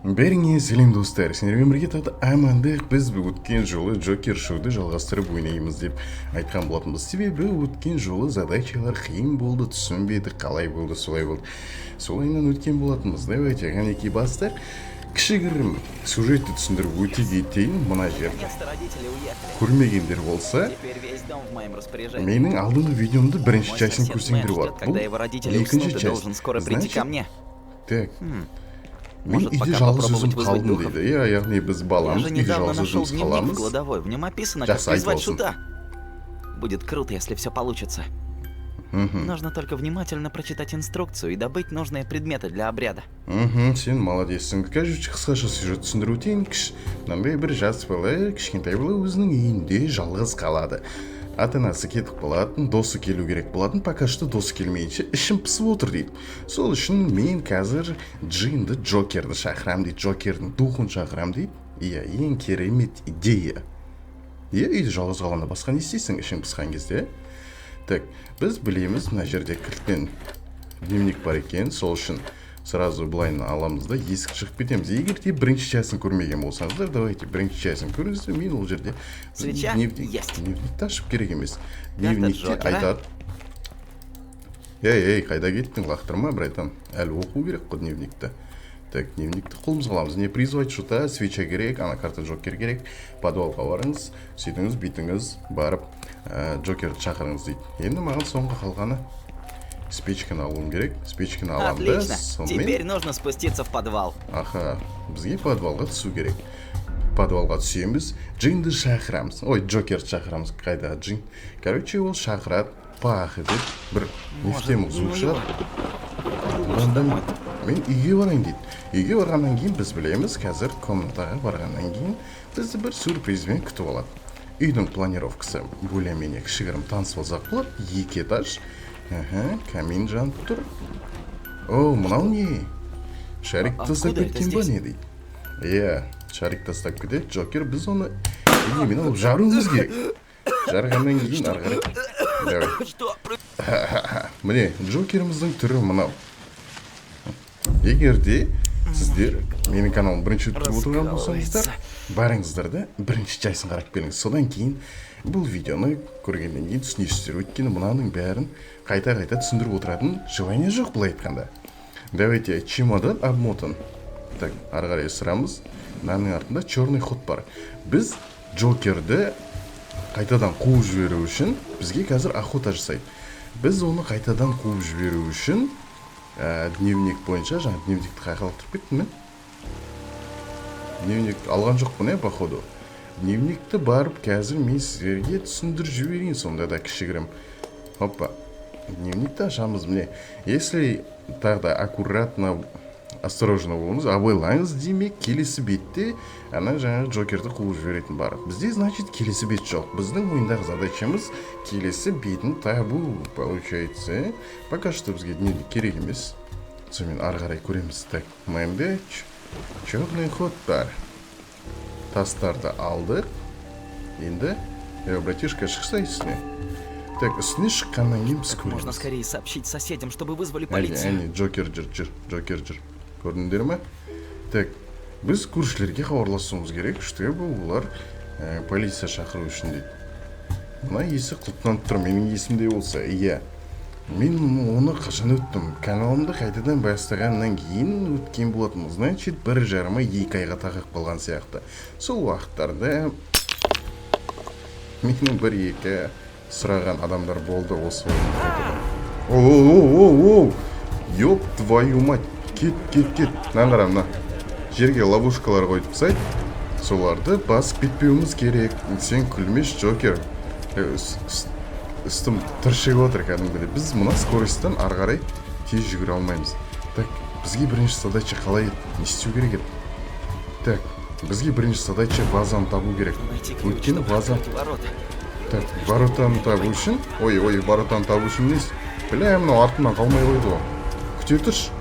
Бәріңе сәлем, достар! Сендермен бірге тағы да Амандық. Біз өткен жолы Джокер шоуды жалғастырып ойнаймыз деп айтқан болатынбыз, себебі өткен жолы задачалар қиын болды, түсінбедік, қалай болды, солай болды, солайынан өткен болатынбыз. Давайте, қанекей, бастайық. Кішігірім сюжетті түсіндіріп өте кетейін мына жерде. Наконец-то родители уехали. Көрмегендер болса, Теперь весь дом в моем распоряжении. менің алдыңғы видеомды бірінші Мой частін сосед Мэн көрсеңдер ждет, болады. когда Бұл его родители екінші уснут, и часть. должен скоро прийти Значит, ко мне. Так, мен Может, үйде пока жалғыз попробовать өзім вызвать қалдым духов? дейді. Иә, яғни біз Я баламыз, же үйде недавно жалғыз нашел өзіміз дневник в қаламыз. кладовой. В нем описано, как Жақсы, призвать айтып алсын. шута. Будет круто, если все получится. Нужно только внимательно прочитать инструкцию и добыть нужные предметы для обряда. Сен молодецсің. Короче, қысқаша сюжет түсіндіріп өтейін. Мынандай бір жас бала, кішкентай бала өзінің үйінде жалғыз қалады. Ата анасы кетіп қалатын, досы келу керек болатын. Пока что досы келмейінше, ішім пысып отыр дейді. Сол үшін мен қазір джинді, Джокерді шақырам дейді, Джокердің духын шақырам дейді. Иә, ең керемет идея. Иә, үйде жалғыз қалғанда басқа не істейсің ішің пысқан кезде? Так, біз білеміз, мына жерде кілтпен дневник бар екен, сол үшін сразу былай аламыз да, есік шығып кетеміз. Егер де бірінші частын көрмеген болсаңыздар, давайте, бірінші частын көріңіздер. Мен ол жерде Свеча дневник, есть. дневникті ашып керек емес. Карта Дневникте Джокера. айтады. Ей, ей, қайда кеттің, лақтырма, братан, әлі оқу керек қой дневникті. Так, дневникті қолымызға аламыз. Не, призвать шута, свеча керек, ана карта Джокер керек. Подвалға барыңыз, сөйтіңіз, бүйтіңіз, барып Джокерді шақырыңыз дейді. Енді маған соңғы қалғаны спичканы алуым керек. Спичканы аламын да, Отлично. сонымен Теперь нужно спуститься в подвал. Аха, бізге подвалға түсу керек. Подвалға түсеміз, джинді шақырамыз, ой, Джокерді шақырамыз. Қайда джин? Короче, ол шақырады, пах етеді, бір не в тему звук Ну шығады. его. Одан мен үйге барайын дейді. Үйге барғаннан кейін, біз білеміз, қазір комнатаға барғаннан кейін бізді бір сюрпризбен күтіп алады. Үйдің планировкасы более-менее кішігірім танысып алсақ болады. Екі этаж. Аха, камин жанып тұр. О, мынау не? Шарик тастап Откуда это кеткен ба, здесь? не дейді. Иә, шарик тастап кетеді Джокер, біз оны немен алып жаруымыз керек. Жарғаннан кейін ары қарай, давай. Что? Міне, Джокеріміздің түрі мынау. Егер де сіздер менің каналым бірінші рет көріп отырған болсаңыздар, барыңыздар да, бірінші частын қарап келіңіз. Содан кейін бұл видеоны көргеннен кейін түсінесіздер, өйткені мынаның бәрін қайта қайта түсіндіріп отыратын желание жоқ, былай айтқанда. Давайте, чемодан обмотан. Так, ары қарай ысырамыз. Мынаның артында черный ход бар. Біз Джокерді қайтадан қуып жіберу үшін, бізге қазір охота жасайды, біз оны қайтадан қуып жіберу үшін дневник бойынша, жаңа дневникті қай лақтырып кеттім мен? Дневник алған жоқпын, иә, походу. Дневникті барып қазір мен сіздерге түсіндіріп жіберейін сонда да кішігірім. Опа, дневникті ашамыз. Міне, если тағы да аккуратно, осторожно болыңыз, абайлаңыз, демек, келесі бетте ана жаңағы Джокерді қуып жіберетін бар. Бізде, значит, келесі бет жоқ. Біздің ойындағы задачамыз келесі бетін табу получается, э? Пока что бізге дневник керек емес, сонымен ары қарай көреміз. Так, мында черный ход бар, тастарды алдық енді. Е, братишка, шықсай үстіне. Так, үстіне шыққаннан кейін біз Можно көреміз. скорее сообщить соседям, чтобы вызвали Әне, полицию. әне, Джокер жүр, жүр, Джокер жүр, көрдіңдер ме? Так, біз көршілерге хабарласуымыз керек, чтобы олар полиция шақыру үшін дейді. Мына есік құлыптанып тұр, менің есімде болса. Иә, мен оны қашан өттім? Каналымды қайтадан бастағаннан кейін өткен болатынмын. Значит, 1,5 ай, 2 айға тақап қалған сияқты. Сол уақыттарда менің бір екі сұраған адамдар болды осы ойынды қайтадан. О, о, о, о, ёб твою мать! Кет, кет, кет! Мынаны қара, мына жерге ловушкалар қойып тастайды, соларды басып кетпеуіміз керек. Сен күлмеш, Джокер. Үстім тыршиып отыр кәдімгідей. Біз мына скоростьтан ары қарай тез жүгіре алмаймыз. Так, бізге бірінші задача қалай еді, не істеу керек еді? Так, бізге бірінші задача вазаны табу керек, Найти ключ, өйткені чтобы ваза открыть ворота. Так, воротаны табу үшін, ой, ой, воротаны табу үшін не? Бля, мынау артымнан қалмай қойды ғой. Күте тұршы,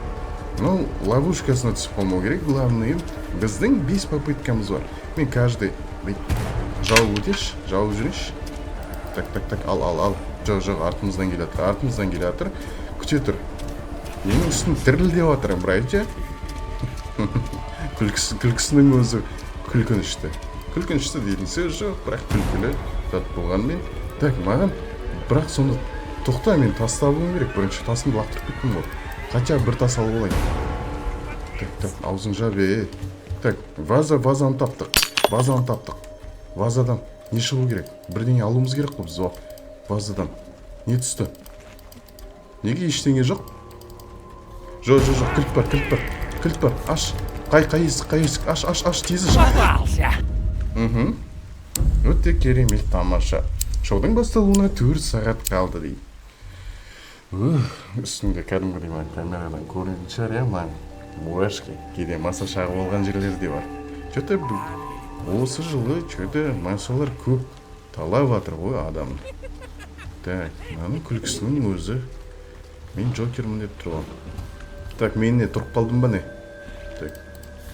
мынау ловушкасына түсіп қалмау керек главное. Біздің бес попыткамыз бар. Мен каждый бүйтіп жауып өтейінші, жауып жүрейінші. Так, так, так, ал, ал, ал. Жоқ, жоқ, артымыздан келе жатыр, артымыздан келе жатыр. Күте тұр, менің үстім дірілдеп жатыр, братья. Күлкісі, күлкісінің өзі күлкінішті. Күлкінішті дейтін сөз жоқ, бірақ күлкілі зат болғанымен. Так, маған бірақ сонда, тоқта, мен тас табуым керек. Бірінші тасымды лақтырып кеттім ғой. Хотя бір тас алып алайын. Так, так, аузың жап, е. Так, ваза, вазаны таптық. Вазаны таптық. Вазадан не шығу керек? Бірдеңе алуымыз керек қой біз вазадан. Не түсті? Неге ештеңе жоқ? Жоқ, жоқ, жоқ, кілт бар, кілт бар. Кілт бар, аш. Қай есік, қай есік? Аш, аш, аш, тез аш. Попался! Өте керемет, тамаша. Шоудың басталуына 4 сағат қалды дейді. Ух, үстінде кәдімгідей мына камерадан көрінетін шығар, иә, мына мурашки. Кейде маса шағып алған жерлер де бар. Че-то осы жылы че-то масалар көп талап жатыр ғой адамды. Так, мынаның күлкісінің өзі, мен Джокермін деп тұр ғой. Так, мен не, тұрып қалдым ба, не? Так,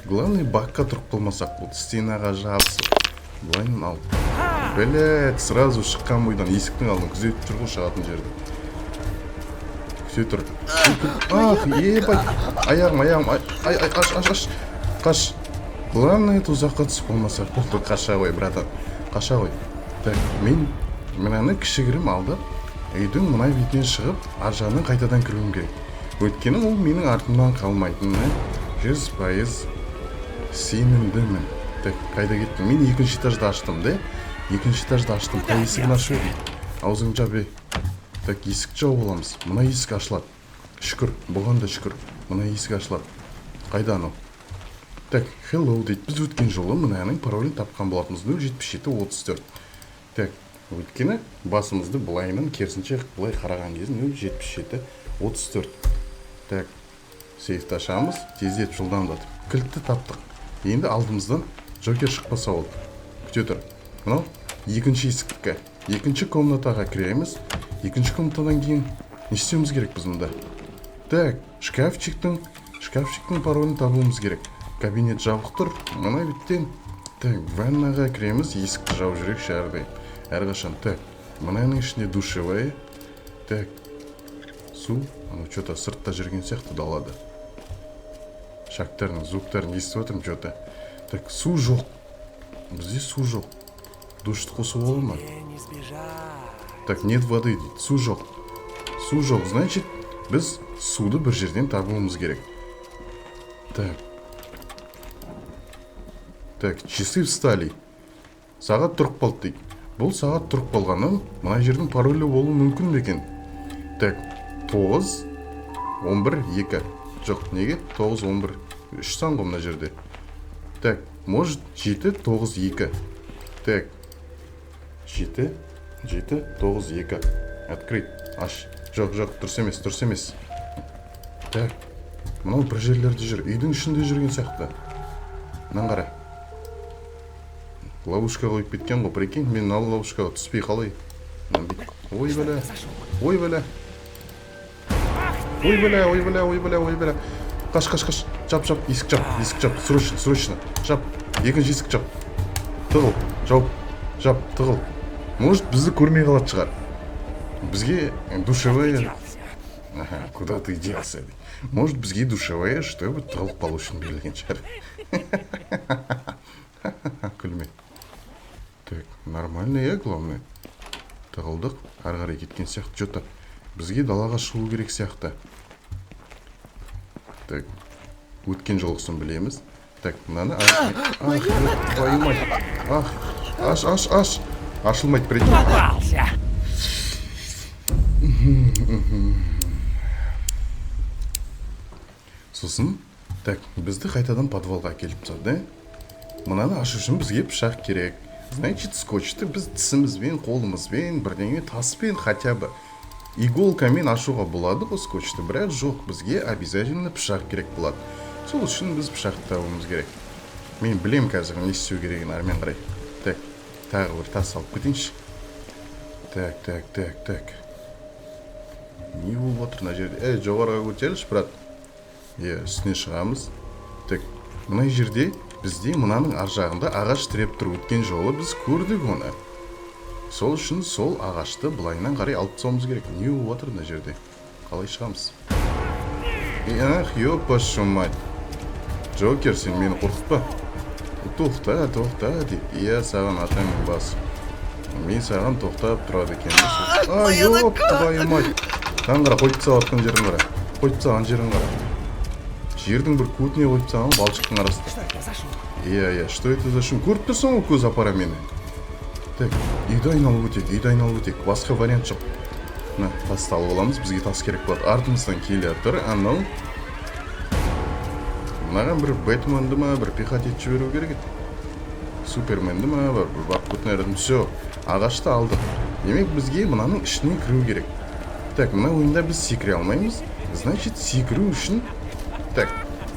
главный, бакқа тұрып қалмасақ болды, стенаға жабысып. Былайынан ал. Блять, сразу шыққан бойдан есіктің алдын күзетіп жүр ғой, шығатын жерді. Күте тұр. Ах, ебать. Аяғым, аяғым, ай, ай, ай, аш, аш, аш. Қаш. Главное, тұзаққа түсіп қалмасақ болды. Қаша ғой, братан. Қаша ғой. Так, мен мынаны кішігірім алдап, үйдің мына бетінен шығып, ар жағынан қайтадан кіруім керек. Өйткені ол менің артымнан қалмайтынына 100% сенімдімін. Так, қайда кеттің? Мен екінші этажды аштым, да? Екінші этажды аштым. Қай есігін ашып едім? Аузыңды жап, ей. Так, есікті жауып аламыз. Мына есік ашылады. Шүкір, бұған да шүкір. Мына есік ашылады. Қайда анау? Так, hello дейді. Біз өткен жолы мынаның паролін тапқан болатынбыз. 077 34. Так, өйткені басымызды былайынан керісінше былай қараған кезде 077 34. Так, сейфті ашамыз, тездетіп, жылдамдатып. Кілтті таптық. Енді алдымыздан Джокер шықпаса болды. Күте тұр. Мынау екінші есікке. Екінші комнатаға кіреміз. Екінші комнатадан кейін не істеуіміз керек біз мұнда? Так, шкафчиктің паролін табуымыз керек. Кабинет жабық тұр. Мына беттен, так, ваннаға кіреміз, есікті жауып жүрейікші әрдайым. Әрқашан. Так, мынаның ішінде душевая. Так, су, анау что-то сыртта жүрген сияқты далада. Шагтарын, звуктарын естіп жатырмын что-то. Так, су жоқ. Бізде су жоқ. Душты қосып бола ма? Не сбежать. Так, нет воды дейді. Су жоқ. Су жоқ, значит, біз суды бір жерден табуымыз керек. Так. Так, часы встали. Сағат тұрып қалды дейді. Бұл сағат тұрып қалғаны мына жердің паролі болуы мүмкін бе екен? Так, 9 11 2. Жоқ, неге? 9 11. Үш сан ғой мына жерде. Так, может, 7 9 2. Так. 7 7 9 2. Открыть. Аш. Жоқ, жоқ, дұрыс емес, дұрыс емес. Так. Мынау бір жерлерде жүр. Үйдің ішінде жүрген сияқты. Мынаны қара. Ловушка қойып кеткен ғой, прикинь, мен мына ловушкаға түспей қалай? Мынаны бүйтіп. Ой, бәлә. Ой, бәлә. Ой, бәлә, ой, бәлә, ой, бәлә, ой, бәлә. Қаш, қаш, қаш. Жап, жап, есік жап, есік жап. Срочно, срочно. Жап. Екінші есік жап. Тығыл, жауып. Жап, тығыл. Может, бізді көрмей қалатын шығар. Бізге душевая. Ага, куда ты делся? Может, бізге душевая, чтобы тығылып қалу үшін берілген шығар. Күлме. Так, нормально, иә, главное. Тығылдық, ары қарай кеткен сияқты. Что-то бізге далаға шығу керек сияқты. Так, өткен жолғысын білеміз. Так, мынаны. Ах, твою мать. Ах, аш, аш, аш. Ашылмайды, прикинь. Попался! Сосын, так, бізді қайтадан подвалға әкеліп тастады, да? Мынаны ашу үшін бізге пышақ керек. Значит, скотчты біз тісімізбен, қолымызбен, бірдеңе таспен, хотя бы иголкамен ашуға болады ғой скотчты, бірақ жоқ, бізге обязательно пышақ керек болады. Сол үшін біз пышақты табуымыз керек. Мен білем қазір не істеу керегін әрмен қарай. Так, тағы бір тас алып кетейінші. Так, так, так, так. Не болып отыр мына жерде? Ей, жоғарыға көтерілші, брат. Иә, үстіне шығамыз. Так, мына жерде бізде мынаның ар жағында ағаш тіреп тұр. Өткен жолы біз көрдік оны. Сол үшін сол ағашты былайынан қарай алып тастауымыз керек. Не болып жатыр мына жерде? Қалай шығамыз? Ах, ёпашу мать. Джокер, сен мені қорқытпа. Тоқта, тоқта дейді. Иә, саған атаңның басы. Мен саған тоқтап тұрады екенмін. А, ёп твою мать. Мынаны қара, қойып тастап жатқан жерін қара. Қойып тастаған жерін қара. Жердің бір көтіне қойып тастаған, балшықтың арасында. Что это за шум? Иә, иә, что это за шум? Көріп тұрсың ғой, көз апара мені. Так, үйді айналып өтейік, үйді айналып өтейік. Басқа вариант жоқ. Мына тасты алып аламыз, бізге тас керек болады. Артымыздан келе жатыр анау. Мынаған бір Бэтменді ма, бір пихать етіп жіберу керек еді. Суперменді ма, бір барып көтін. Все, ағашты алдық. Демек, бізге мынаның ішіне кіру керек. Так, мына ойында біз секіре алмаймыз. Значит, секіру үшін, так,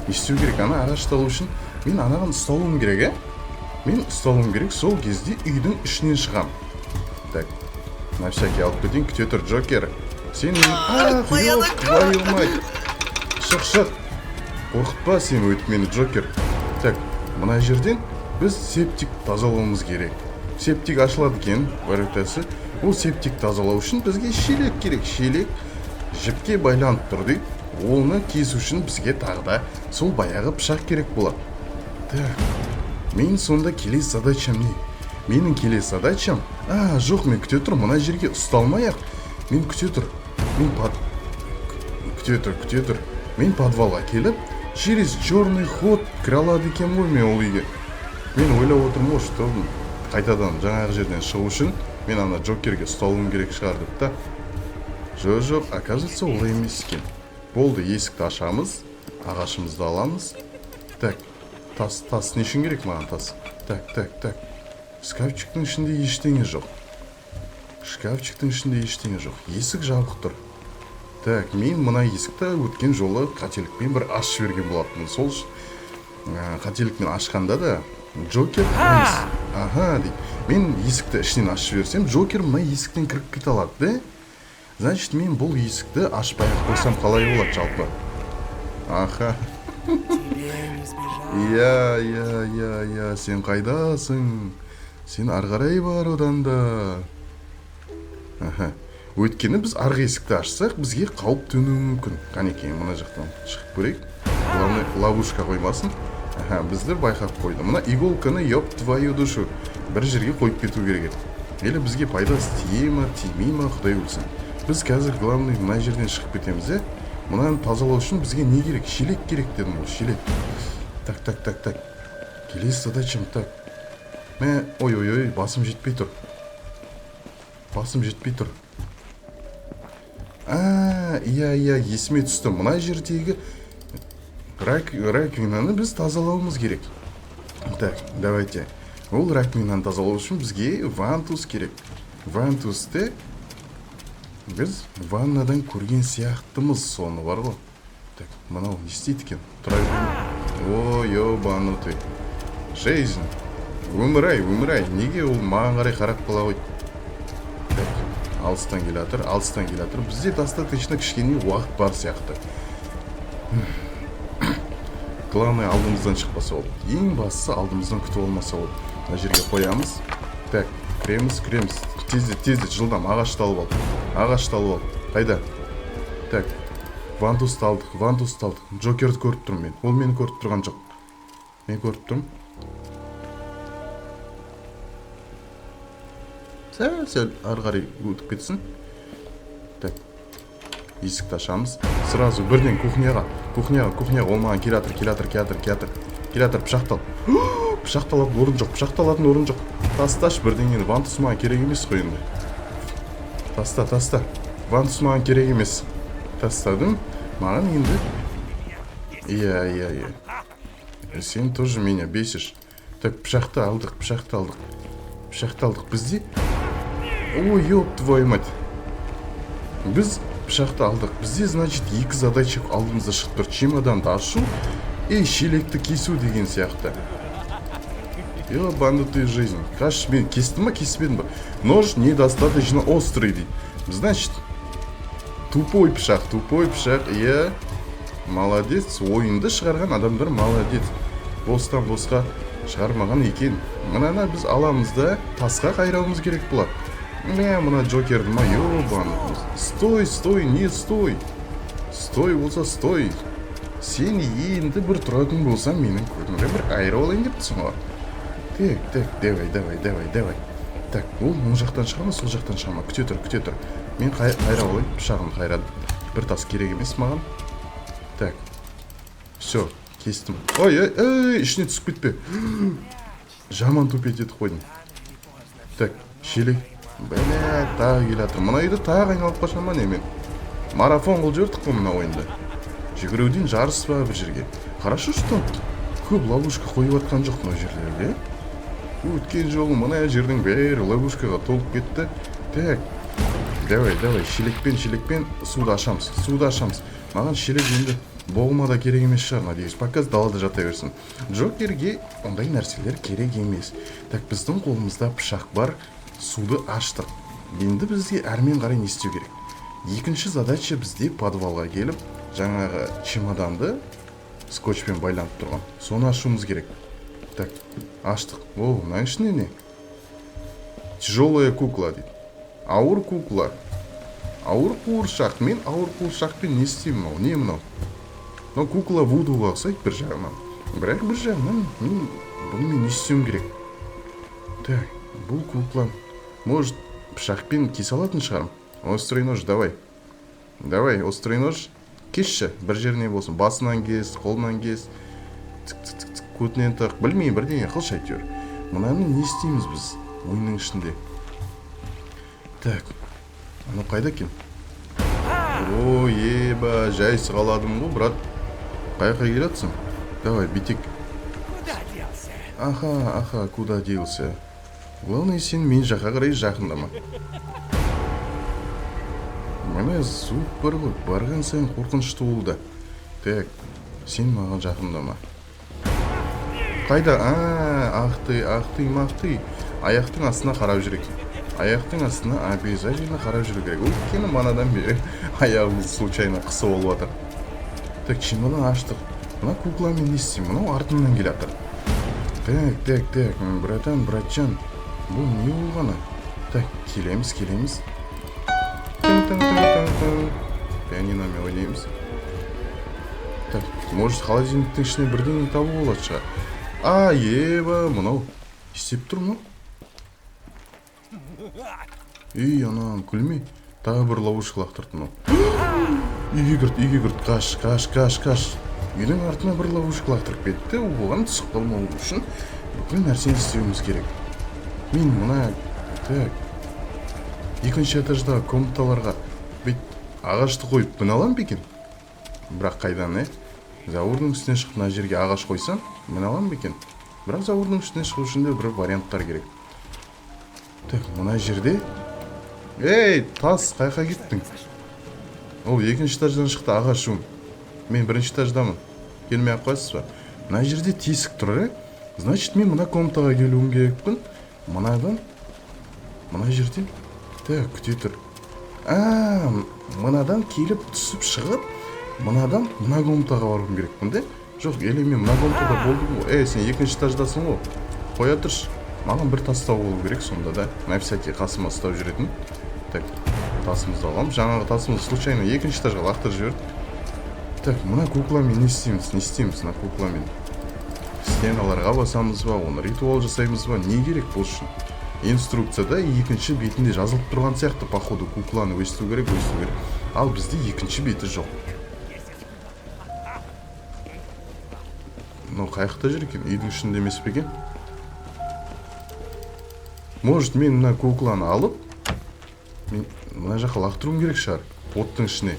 не істеу керек? Ана ағашты алу үшін мен анаған ұсталуым керек, ә? Мен ұсталуым керек, сол кезде үйдің ішінен шығам. Так, на всякий алып кетейін, күте тұр, Джокер. Сен мені. Ах, ёб твою мать. Шық, шық. Қорқытпа сен өйтіп мені, Джокер. Так, мына жерден біз септик тазалауымыз керек. Септик ашылады екен, вариантасы. Ол септик тазалау үшін бізге шелек керек. Шелек жіпке байланып тұр дейді. Оны кесу үшін бізге тағы да сол баяғы пышақ керек болады. Так, мен сонда келесі задачам не? Менің келесі задачам. А, жоқ, мен, күте тұр, мына жерге ұсталмай ақ. Мен, күте тұр. Мен под күте тұр, күте тұр. Мен подвалға келіп, через черный ход кіре алады екенмін ғой мен ол үйге. Мен ойлап отырмын ғой, что қайтадан жаңағы жерден шығу үшін мен ана Джокерге ұсталуым керек шығар деп та. Жоқ, жоқ, оказывается, олай емес екен. Болды, есікті ашамыз, ағашымызды аламыз. Так, тас, тас не үшін керек маған, тас? Так, так, так. Шкафчиктің ішінде ештеңе жоқ. Шкафчиктің ішінде ештеңе жоқ. Есік жабық тұр. Так, мен мына есікті өткен жолы қателікпен бір ашып жіберген болатынмын. Сол қателікпен ашқанда да Джокер, аха дейді. Мен есікті ішінен ашып жіберсем, Джокер мына есіктен кіріп кете алады, да? Значит, мен бұл есікті ашпай ақ қойсам қалай болады жалпы? Аха. Тебе не сбежать. Иә, иә, иә, иә, сен қайдасың? Сен ары қарай бар одан да. Аха. Өйткені біз арғы есікті ашсақ, бізге қауіп төнуі мүмкін. Қанекей, мына жақтан шығып көрейік. Главное, ловушка қоймасын. Аха, бізді байқап қойды. Мына иголканы, ёб твою душу, бір жерге қойып кету керек еді. Или бізге пайдасы тие ма, тимей ма, құдай білсін. Біз қазір, главный, мына жерден шығып кетеміз, иә? Мынаны тазалау үшін бізге не керек? Шелек керек дедім ғой, шелек. Так, так, так, так. Келесі задачам, так. Мә, ой, ой, ой, басым жетпей тұр. Басым жетпей тұр. А, иә, иә, есіме түсті. Мына жердегі раковинаны біз тазалауымыз керек. Так, давайте. Ол раковинаны тазалау үшін бізге вантуз керек. Вантузды біз ваннадан көрген сияқтымыз, соны бар ғой. Так, мынау не істейді екен? Тұра берейін. Ой, ебанутый. Жизнь. Өмір ай, өмір ай. Неге ол маған қарай қарап қала қойды? Так, алыстан келе жатыр, алыстан келе жатыр. Бізде достаточно кішкене уақыт бар сияқты. Главное, алдымыздан шықпаса болды. Ең бастысы, алдымыздан күтіп алмаса болды. Мына жерге қоямыз. Так, кіреміз, кіреміз. Тездет, тездет, жылдам, ағашты алып ал. Ағашты алып ал. Қайда? Так, вантузды алдық, вантузды алдық. Джокерді көріп тұрмын мен. Ол мені көріп тұрған жоқ. Мен көріп тұрмын. Сәл, сәл ары қарай өтіп кетсін. Так, есікті ашамыз. Сразу бірден кухняға, кухняға, кухняға. Ол маған келе жатыр, келе жатыр, келе жатыр, келе жатыр. Келе жатыр, пышақты ал. Пышақты алатын орын жоқ, пышақты алатын орын жоқ. Тасташы бірдеңені, вантуз маған керек емес қой енді. Таста, таста. Вантуз маған керек емес. Тастадым. Маған енді. Иә, иә, иә. Сен тоже меня бесишь. Так, пышақты алдық, пышақты алдық. Пышақты алдық. Бізде. Ой, ёб твою мать. Біз пышақты алдық. Бізде, значит, екі задача алдымызда шығып тұр. Чемоданды ашу и шелекті кесу деген сияқты. Ебанутая жизнь. Қаш, мен кестім ба, кеспедім ба? Нож недостаточно острый дейді. Значит, тупой пышақ, тупой пышақ, иә. Молодец, ойынды шығарған адамдар молодец. Бостан босқа шығармаған екен. Мынаны біз аламыз да, тасқа қайрауымыз керек болады. Мә, мына Джокерді ма, ебаный. Стой, стой, не стой. Стой болса, стой. Сен енді бір тұратын болсаң, менің көтімді бір айырып алайын деп тұрсың ғой. Так, так, давай, давай, давай, давай. Так, ол оң жақтан шыға ма, сол жақтан шыға ма? Күте тұр, күте тұр. Мен қайрап алайын, пышағымды қайрадым. Бір тас керек емес маған. Так, все, кестім. Ой, ой, ой, ішіне түсіп кетпе. Жаман тупить етіп қойдым. Так, шелек. Бля, тағы келе жатыр. Мына үйді тағы айналып қашам ба не мен? Марафон қылып жібердік қой мына ойында. Жүгіруден жарыс па бір жерге. Хорошо, что көп ловушка қойып жатқан жоқ мына жерлерге. Өткен жолы мына жердің бәрі ловушкаға толып кетті. Так, давай, давай, шелекпен, шелекпен суды ашамыз, суды ашамыз. Маған шелек енді болма да керек емес шығар, надеюсь, пока далада жата берсін. Джокерге ондай нәрселер керек емес. Так, біздің қолымызда пышақ бар, суды аштық. Енді бізге әрмен қарай не істеу керек? Екінші задача бізде подвалға келіп, жаңағы чемоданды скотчпен байланып тұрған. Соны ашуымыз керек. Так, аштық. О, мынаның ішінде не? Тяжелая кукла дейді. Ауыр кукла. Ауыр қуыршақ. Мен ауыр қуыршақпен не істеймін мынау? Не мынау? Мынау кукла вудуға ұқсайды бір жағынан. Бірақ бір жағынан мен бұнымен не істеуім керек? Так, бұл кукла. Может, пышақпен кесе алатын шығармын? Острый нож, давай. Давай, острый нож. Кесші, бір жеріне болсын. Басынан кес, қолынан кес. Тік, тік, тік, тік, көтінен тық. Білмеймін, бірдеңе қылшы әйтеуір. Мынаны не істейміз біз ойынның ішінде? Так, анау қайда екен? О, еба, жай сығаладым ғой, брат. Қай жаққа келе жатсың? Давай, битек. Куда делся? Аха, аха, куда делся? Главное, сен мен жаққа қарай жақындама. Мына звук бар ғой, барған сайын қорқынышты болды. Так, сен маған жақындама. Қайда? А, ах ты, ах ты, мах ты. Аяқтың астына қарап жүр екен. Аяқтың астына обязательно қарап жүру керек. Өйткені манадан бері аяғымыз случайно қысып алып жатыр. Так, чемодан аштық. Мына кукламен не істеймін? Мынау артымнан келе жатыр. Так, так, так, братан, братжан. Бұл не болғаны? Так, келеміз, келеміз. Тың-тың-тың-тың-тың. Пианиномен ойнаймыз. Так, может, холодильниктің ішінен бірдеңе табуға болатын шығар. А, еба, мынау не істеп тұр мынау? Ей, анам, күлме. Тағы бір ловушка лақтырды мынау. Үйге кірді, үйге кірді. Қаш, қаш, қаш, қаш. Үйдің артына бір ловушка лақтырып кетті. Оған түсіп қалмау үшін бүкіл нәрсені істеуіміз керек. Мен мына, так, екінші этаждағы комнаталарға бүйтіп ағашты қойып міне аламын ба екен? Бірақ қайдан, е? Забордың үстіне шығып мына жерге ағаш қойсам, міне аламын ба екен? Бірақ забордың үстіне шығу үшін де бір варианттар керек. Так, мына жерде... Ей, тас, қай жаққа кеттің? Ол екінші этаждан шықты ағаш өң. Мен бірінші этаждамын. Келмей ақ қоясыз ба? Мына жерде тесік тұр, е? Значит, мен мына комнатаға келуім керекпін. Мынадан, мына жерден. Так, күте тұр. А, мынадан келіп түсіп шығып, мынадан мына комнатаға баруым керекпін де? Жоқ, или мен мына комнатада болдым ғой. Ей, сен екінші этаждасың ғой. Қоя тұршы. Маған бір тас тауып алу керек сонда да. На всякий қасыма ұстап жүретін. Так, тасымызды аламыз. Жаңағы тасымызды случайно екінші этажға лақтырып жібердік. Так, мына кукламен не істейміз? Не істейміз мына кукламен? Стеналарға басамыз ба, оны ритуал жасаймыз ба? Не керек бұл үшін? Инструкцияда екінші бетінде жазылып тұрған сияқты, походу, кукланы өсту керек, өсту керек. Ал бізде екінші беті жоқ. Мынау қай жақта жүр екен? Үйдің ішінде емес пе екен? Может, мен мына кукланы алып, мен мына жаққа лақтыруым керек шығар, оттың ішіне.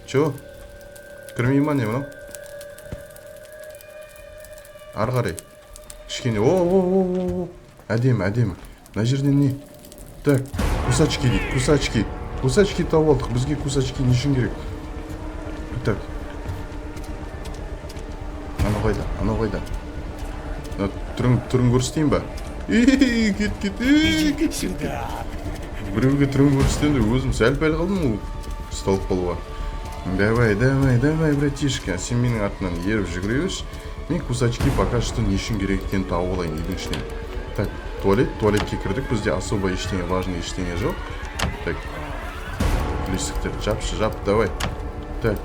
Чё? Кірмей ма не мынау? Ары қарай. Кішкене. О, о, о, о, о. Әдемі, әдемі. Мына жерден не? Так, кусачки дейді, кусачки. Кусачки тауып алдық. Бізге кусачки не үшін керек? Так. Анау қайда? Анау қайда? Мына түрін көрсетейін ба? Ей, кет, кет, ей, кет, кет, кет. Біреуге түрін көрсетемін деп өзім сәл-пәл қалдым ол ұсталып қалуға. Давай, давай, давай, братишка, сен менің артымнан еріп жүгіре берші. Мен кусачки пока что не үшін керек екенін тауып алайын үйдің ішінен. Так, туалет, туалетке кірдік, бізде особо ештеңе важный ештеңе жоқ. Так, листиктерді жапшы, жап, давай. Так,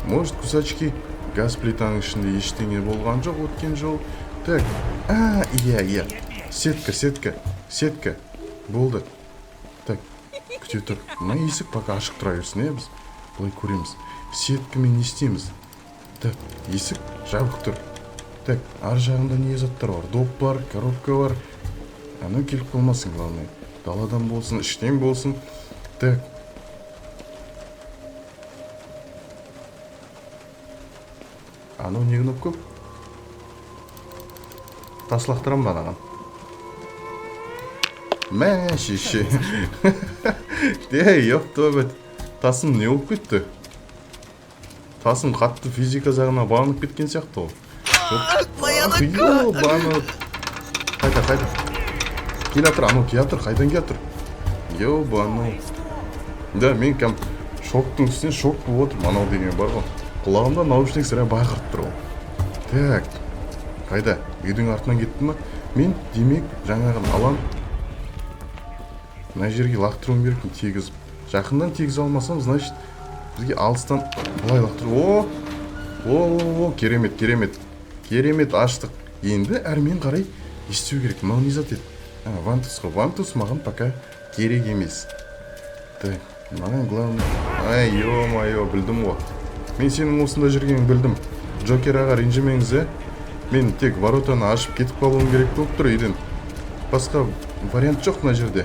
Может, кусачки газ плитаның ішінде ештеңе болған жоқ өткен жол. Так, а, иә, иә. Сетка, сетка, сетка. Болды. Так, күте тұр. Мына есік пока ашық тұра берсін, иә, біз былай көреміз. Сеткамен не істейміз? Так, есік жабық тұр. Так, ар жағында не заттар бар? Доп бар, коробка бар. Анау келіп қалмасын, главное. Даладан болсын, іштен болсын. Так. Анау не кнопка? Тас лақтырамын ба анаған? Мә, шеше. Ей, ёп твою мать. Тасым не болып кетті? Тасым қатты физика жағына бағынып кеткен сияқты ғой. Моя Ах, нога! ёбаный. Қайда, қайда? Келе жатыр, анау келе жатыр, қайдан келе жатыр? Ёбаный. Да, мен кәм шоктың үстіне шок болып отырмын, анау деген бар ғой. Құлағымда наушник сірә бақырып тұр ғой. Так, қайда? Үйдің артынан кетті ма? Мен, демек, жаңағын алам. Мына жерге лақтыруым керекпін тегізіп. Жақындан тегізе алмасам, значит, бізге алыстан былай лақтыру. О! О, о, о, керемет, керемет. Керемет, аштық. Енді әрмен қарай не істеу керек? Мынау не зат еді? А, вантус қой. Вантус маған пока керек емес. Так, маған главное... Ай, ё-моё, білдім ғой. Мен сенің осында жүргеніңді білдім. Джокер аға, ренжімеңіз, ә? Мен тек воротаны ашып кетіп қалуым керек болып тұр үйден. Басқа вариант жоқ мына жерде.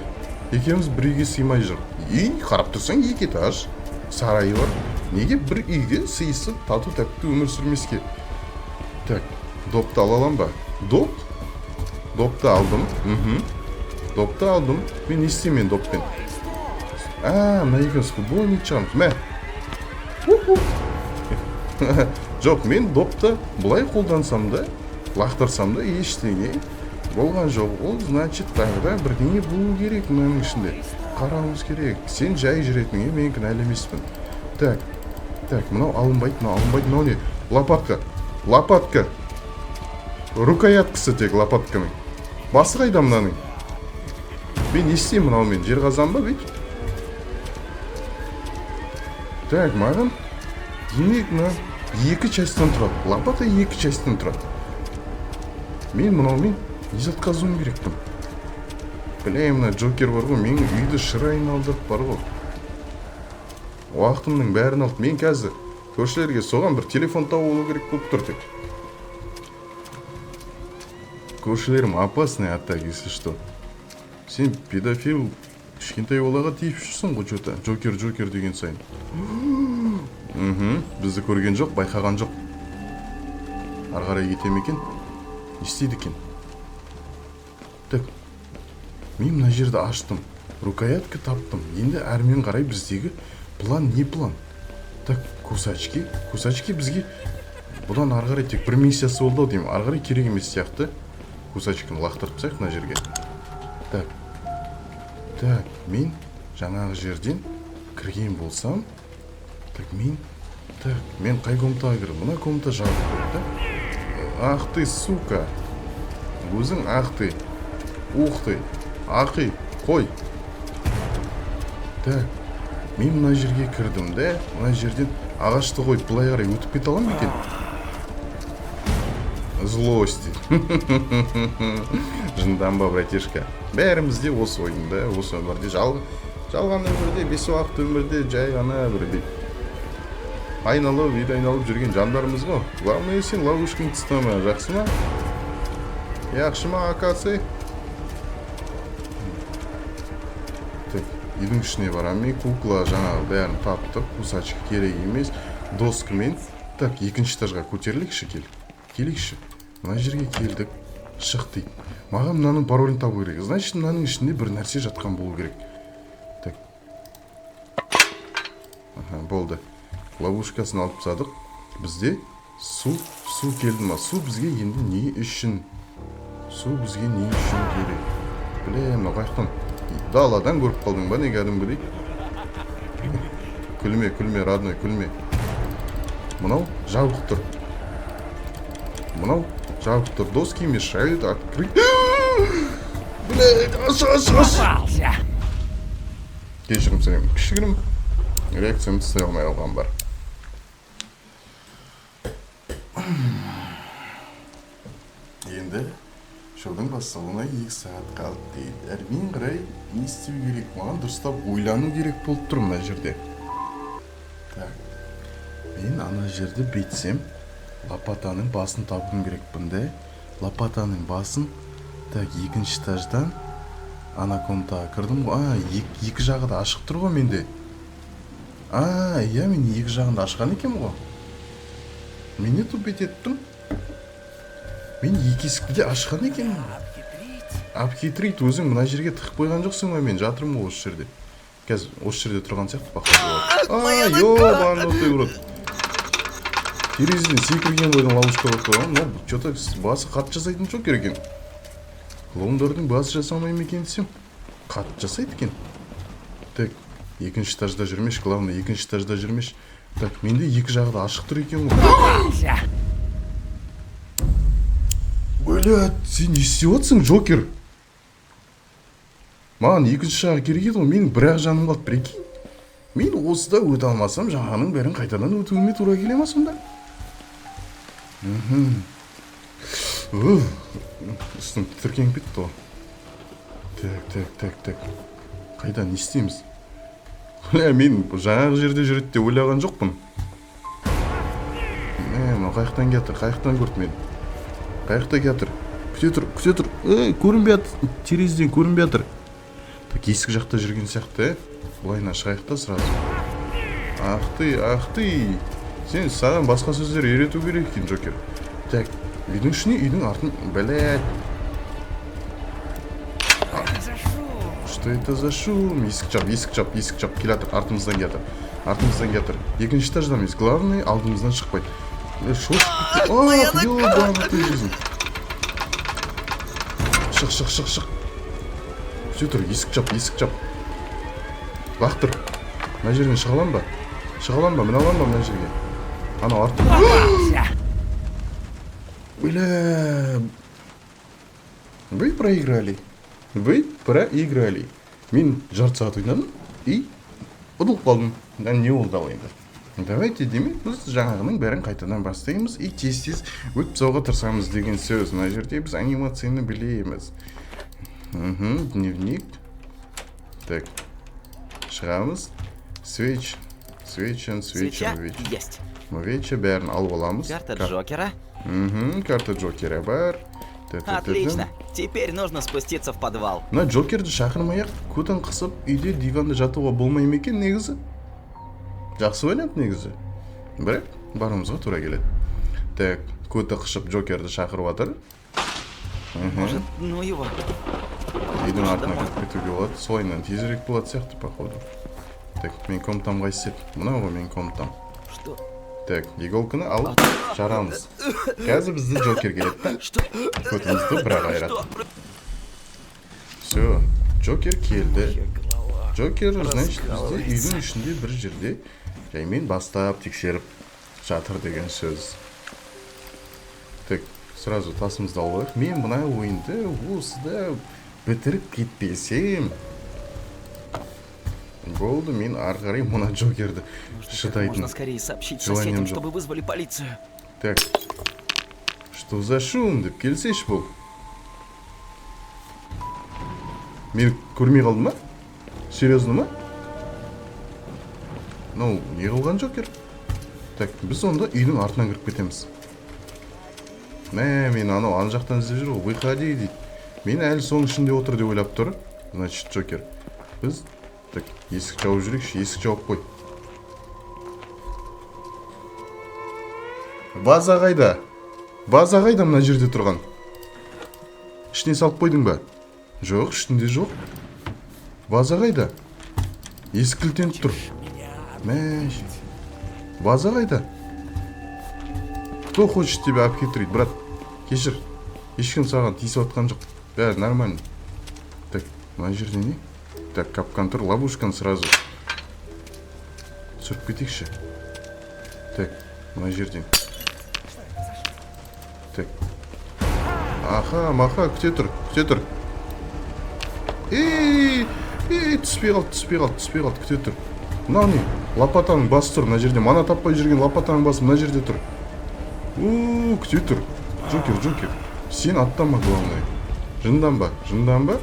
Екеуміз бір үйге сыймай жүр. Үй, қарап тұрсаң, екі этаж, сарайы бар. Неге бір үйге сыйысып тату тәтті өмір сүрмеске? Так, допты ала алам ба? Доп? Допты алдым. Допты алдым. Мен не істеймін мен доппен? А, мына екеуміз футбол ойнайтын шығармыз. Мә. Уху. Жоқ, мен допты былай қолдансам да, лақтырсам да ештеңе болған жоқ. Ол значит тағы да бірдеңе болу керек мынаның ішінде. Қарауымыз керек. Сен жай жүретініңе мен кінәлі емеспін. Так, так, мынау алынбайды, мынау алынбайды, мынау не? Лопатка, лопатка. Рукояткасы тек лопатканың. Басы қайда мынаның? Мен не істеймін мынаумен? Жер қазам ба бүйтіп? Так, маған демек мына екі частьтан тұрады. Лопата екі частьтан тұрады. Мен мынаумен не зат қазуым керекпін? Бля, мына Джокер бар ғой, менің үйді шыр айналдырып бар ғой. Уақытымның бәрін алды. Мен қазір көршілерге соған бір телефон тауып алу керек болып тұр тек. Көршілерім опасный, а так, если что. Сен педофил кішкентай балаға тиіп жүрсің ғой, чё-то. Джокер, Джокер деген сайын. Бізді көрген жоқ, байқаған жоқ. Ары қарай кете ме екен? Не істейді екен? Так, мен мына жерді аштым. Рукоятка таптым. Енді әрмен қарай біздегі план не план? Так, кусачки. Кусачки бізге бұдан ары қарай тек бір миссиясы болды ау деймін. Ары қарай керек емес сияқты. Кусачканы лақтырып тастайық мына жерге. Так. Так, мен жаңағы жерден кірген болсам, так, мен, так, мен қай комнатаға кірдім? Мына комната жабық болды, да? Ах ты, сука. Өзің ах ты. Ух ты. Ақи, қой. Так, мен мына жерге кірдім, да? Мына жерден ағашты қойып былай қарай өтіп кете аламын ба екен? Злость. Жынданба, братишка. Бәріміз де осы ойында, осы өмірде, жалған өмірде, бес уақыт өмірде жай ғана бір айналып, үйді айналып жүрген жандармыз ғой. Главное, сен ловушкаңды тастама, жақсы ма? Яқшы ма, акасы? Так, үйдің ішіне барамын мен, кукла жаңағы бәрін таптық, кусачки керек емес, доскамен. Так, екінші этажға көтерілейікші, кел. Келейікші. Мына жерге келдік, шық дейді. Маған мынаның паролін табу керек. Значит, мынаның ішінде бір нәрсе жатқан болу керек. Так. Аха, болды. Ловушкасын алып тастадық. Бізде су келді ма? Су бізге енді не үшін? Су бізге не үшін керек? Бля, мынау қаяқтан? Даладан көріп қалдың ба, не кәдімгідей? Күлме, күлме, родной, күлме. Мынау жабық тұр. Мынау жабық тұр. Доски мешают открыть. Блядь, аш, аш, аш. Попался! Кешірім сұраймын. Кішігірім реакциямды ұстай алмай қалған бар. Енді шоудың басталуына 2 сағат қалды дейді. Әрмен қарай не істеу керек? Маған дұрыстап ойлану керек болып тұр мына жерде. Так, мен ана жерді бүйтсем, лопатаның басын табуым керекпін да. Лопатаның басын. Так, екінші этаждан ана комнатаға кірдім ғой. А, екі жағы да ашық тұр ғой менде. А, иә, мен екі жағын да ашқан екенмін ғой. Мен не тупить еттім? Мен екі есікті де ашқан екенмін. Обхитрить. Обхитрить. Өзің мына жерге тығып қойған жоқсың ба? Мен жатырмын ғой осы жерде. Қазір осы жерде тұрған сияқты, походу. А, ёбанутый в рот, терезеден секірген бойдан ловушка болып қойған. Мынау че то басы қатты жасайтын джокер екен. Клоундардың басы жасамай ма екен десем, қатты жасайды екен. Так, екінші этажда жүрмеші, главное, екінші этажда жүрмеші. Так, менде екі жағы да ашық тұр екен ғой. Попался. Блядь, сен не істеп жатсың, джокер? Маған екінші жағы керек еді ғой. Менің бір ақ жаным қалды, прикинь. Мен осыда өте алмасам, жаңағының бәрін қайтадан өтуіме тура келе ма сонда? Мхм. Уф, үстім тітіркеніп кетті ғой. Так, так, так, так, қайда, не істейміз? Бля, мен жаңағы жерде жүреді деп ойлаған жоқпын. Мә, мынау қай жақтан келатыр? Қай жақтан көрді мені? Қай жақта келатыр? Күте тұр, күте тұр. Ей, көрінбей жатыр, терезеден көрінбей жатыр. Так, есік жақта жүрген сияқты, иә. Былайынан шығайық та сразу. Ах ты, ах ты, сен, саған басқа сөздер үйрету керек екен, джокер. Так, үйдің ішіне, үйдің артын. Блядь. За шум? Что это за шум? Есік жап, есік жап, есік жап. Келатыр, артымыздан келатыр, артымыздан келатыр. Екінші этажда емес, главный, алдымыздан шықпайды. Е, шошып кетті. Ах, ебаный жизнь. Шық, шық, шық, шық. Күте тұр, есік жап, есік жап. Лақтыр. Мына жерден шыға аламын ба? Шыға аламын ба? Міне аламын ба мына жерге? Анау артта. Попался. Бля. Вы проиграли. Вы проиграли. Мен жарты сағат ойнадым и ұтылып қалдым. Да, не болды ал енді? Давайте, демек, біз жаңағының бәрін қайтадан бастаймыз и тез тез өтіп тастауға тырысамыз деген сөз. Мына жерде біз анимацияны білеміз. Дневник. Так. Шығамыз. Свеч. Свечен, свечен, Свеча свеч. Есть. Свеча бәрін алып аламыз. Карта Джокера. Карта Джокера бар. Та-та-та-та. Отлично. Теперь нужно спуститься в подвал. Мына Джокерді шақырмай ақ, көтін қысып үйде диванда жатуға болмай ма екен негізі? Жақсы вариант негізі, бірақ баруымызға тура келеді. Так, көті қышып Джокерді шақырып жатыр. Может, ну его. Үйдің артына кіріп кетуге болады, солайынан тезірек болады сияқты, походу. Так, менің комнатам қайсысы еді? Мынау ғой менің комнатам. Что? Так, иголканы алып жарамыз. Қазір бізді Джокер келеді да, Что? көтімізді бір ақ айырады. Что? Все, Джокер келді. Моя голова. Джокер, значит, бізде Раскалывается. үйдің ішінде бір жерде жаймен бастап тексеріп жатыр деген сөз. Так, сразу тасымызды алып алайық. Мен мына ойынды осыда бітіріп кетпесем болды, мен ары қарай мына Джокерді Нужно как шыдайтын можно скорее сообщить желанием соседям, жоқ. Чтобы вызвали полицию. Так, что за шум деп келсейші бұл. Мені көрмей қалды ма? Серьезно ма? Мынау не қылған Джокер? Так, біз онда үйдің артынан кіріп кетеміз. Мә, мен анау ана жақтан іздеп жүр ғой. Выходи дейді. Мен әлі соның ішінде отыр деп ойлап тұр, значит, Джокер. Біз, так, есік жауып жүрейікші. Есік жауып қой. Ваза қайда? Ваза қайда мына жерде тұрған? Ішіне салып қойдың ба? Жоқ, ішінде жоқ. Ваза қайда? Есік кілтеніп тұр. Мә, ваза қайда? Кто хочет тебя обхитрить, брат? Кешір, ешкім саған тиісіп жатқан жоқ, бәрі нормально. Так, мына жерде не? Так, капкан тұр. Ловушканы сразу түсіріп кетейікші. Так, мына жерден. Так, аха, маха, күте тұр, күте тұр. Ей, ей, түспей қалды, түспей қалды, түспей қалды. Күте тұр. Мынау не? Лопатаның басы тұр мына жерде. Мана таппай жүрген лопатаның басы мына жерде тұр. О, күте тұр, Джокер, Джокер, сен аттама, главное. Жынданба, жынданба.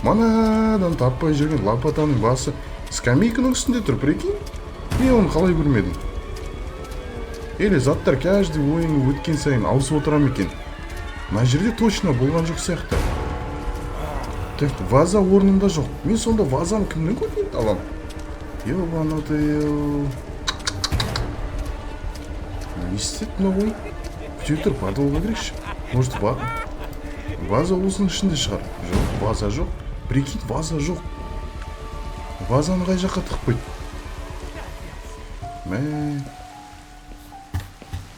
Манадан таппай жүрген лопатаның басы скамейканың үстінде тұр, прикинь. Мен оны қалай көрмедім? Или заттар каждый ойын өткен сайын ауысып отыра ма екен? Мына жерде точно болған жоқ сияқты. Так, ваза орнында жоқ. Мен сонда вазаны кімнің көтінен аламын? Ебанутый. Не істеді мына ойын? Күте тұр, подвалға кірейікші. Может, ваза осының ішінде шығар. Жоқ, ваза жоқ. Прикинь, ваза жоқ. Вазаны қай жаққа тығып қойды? Мә,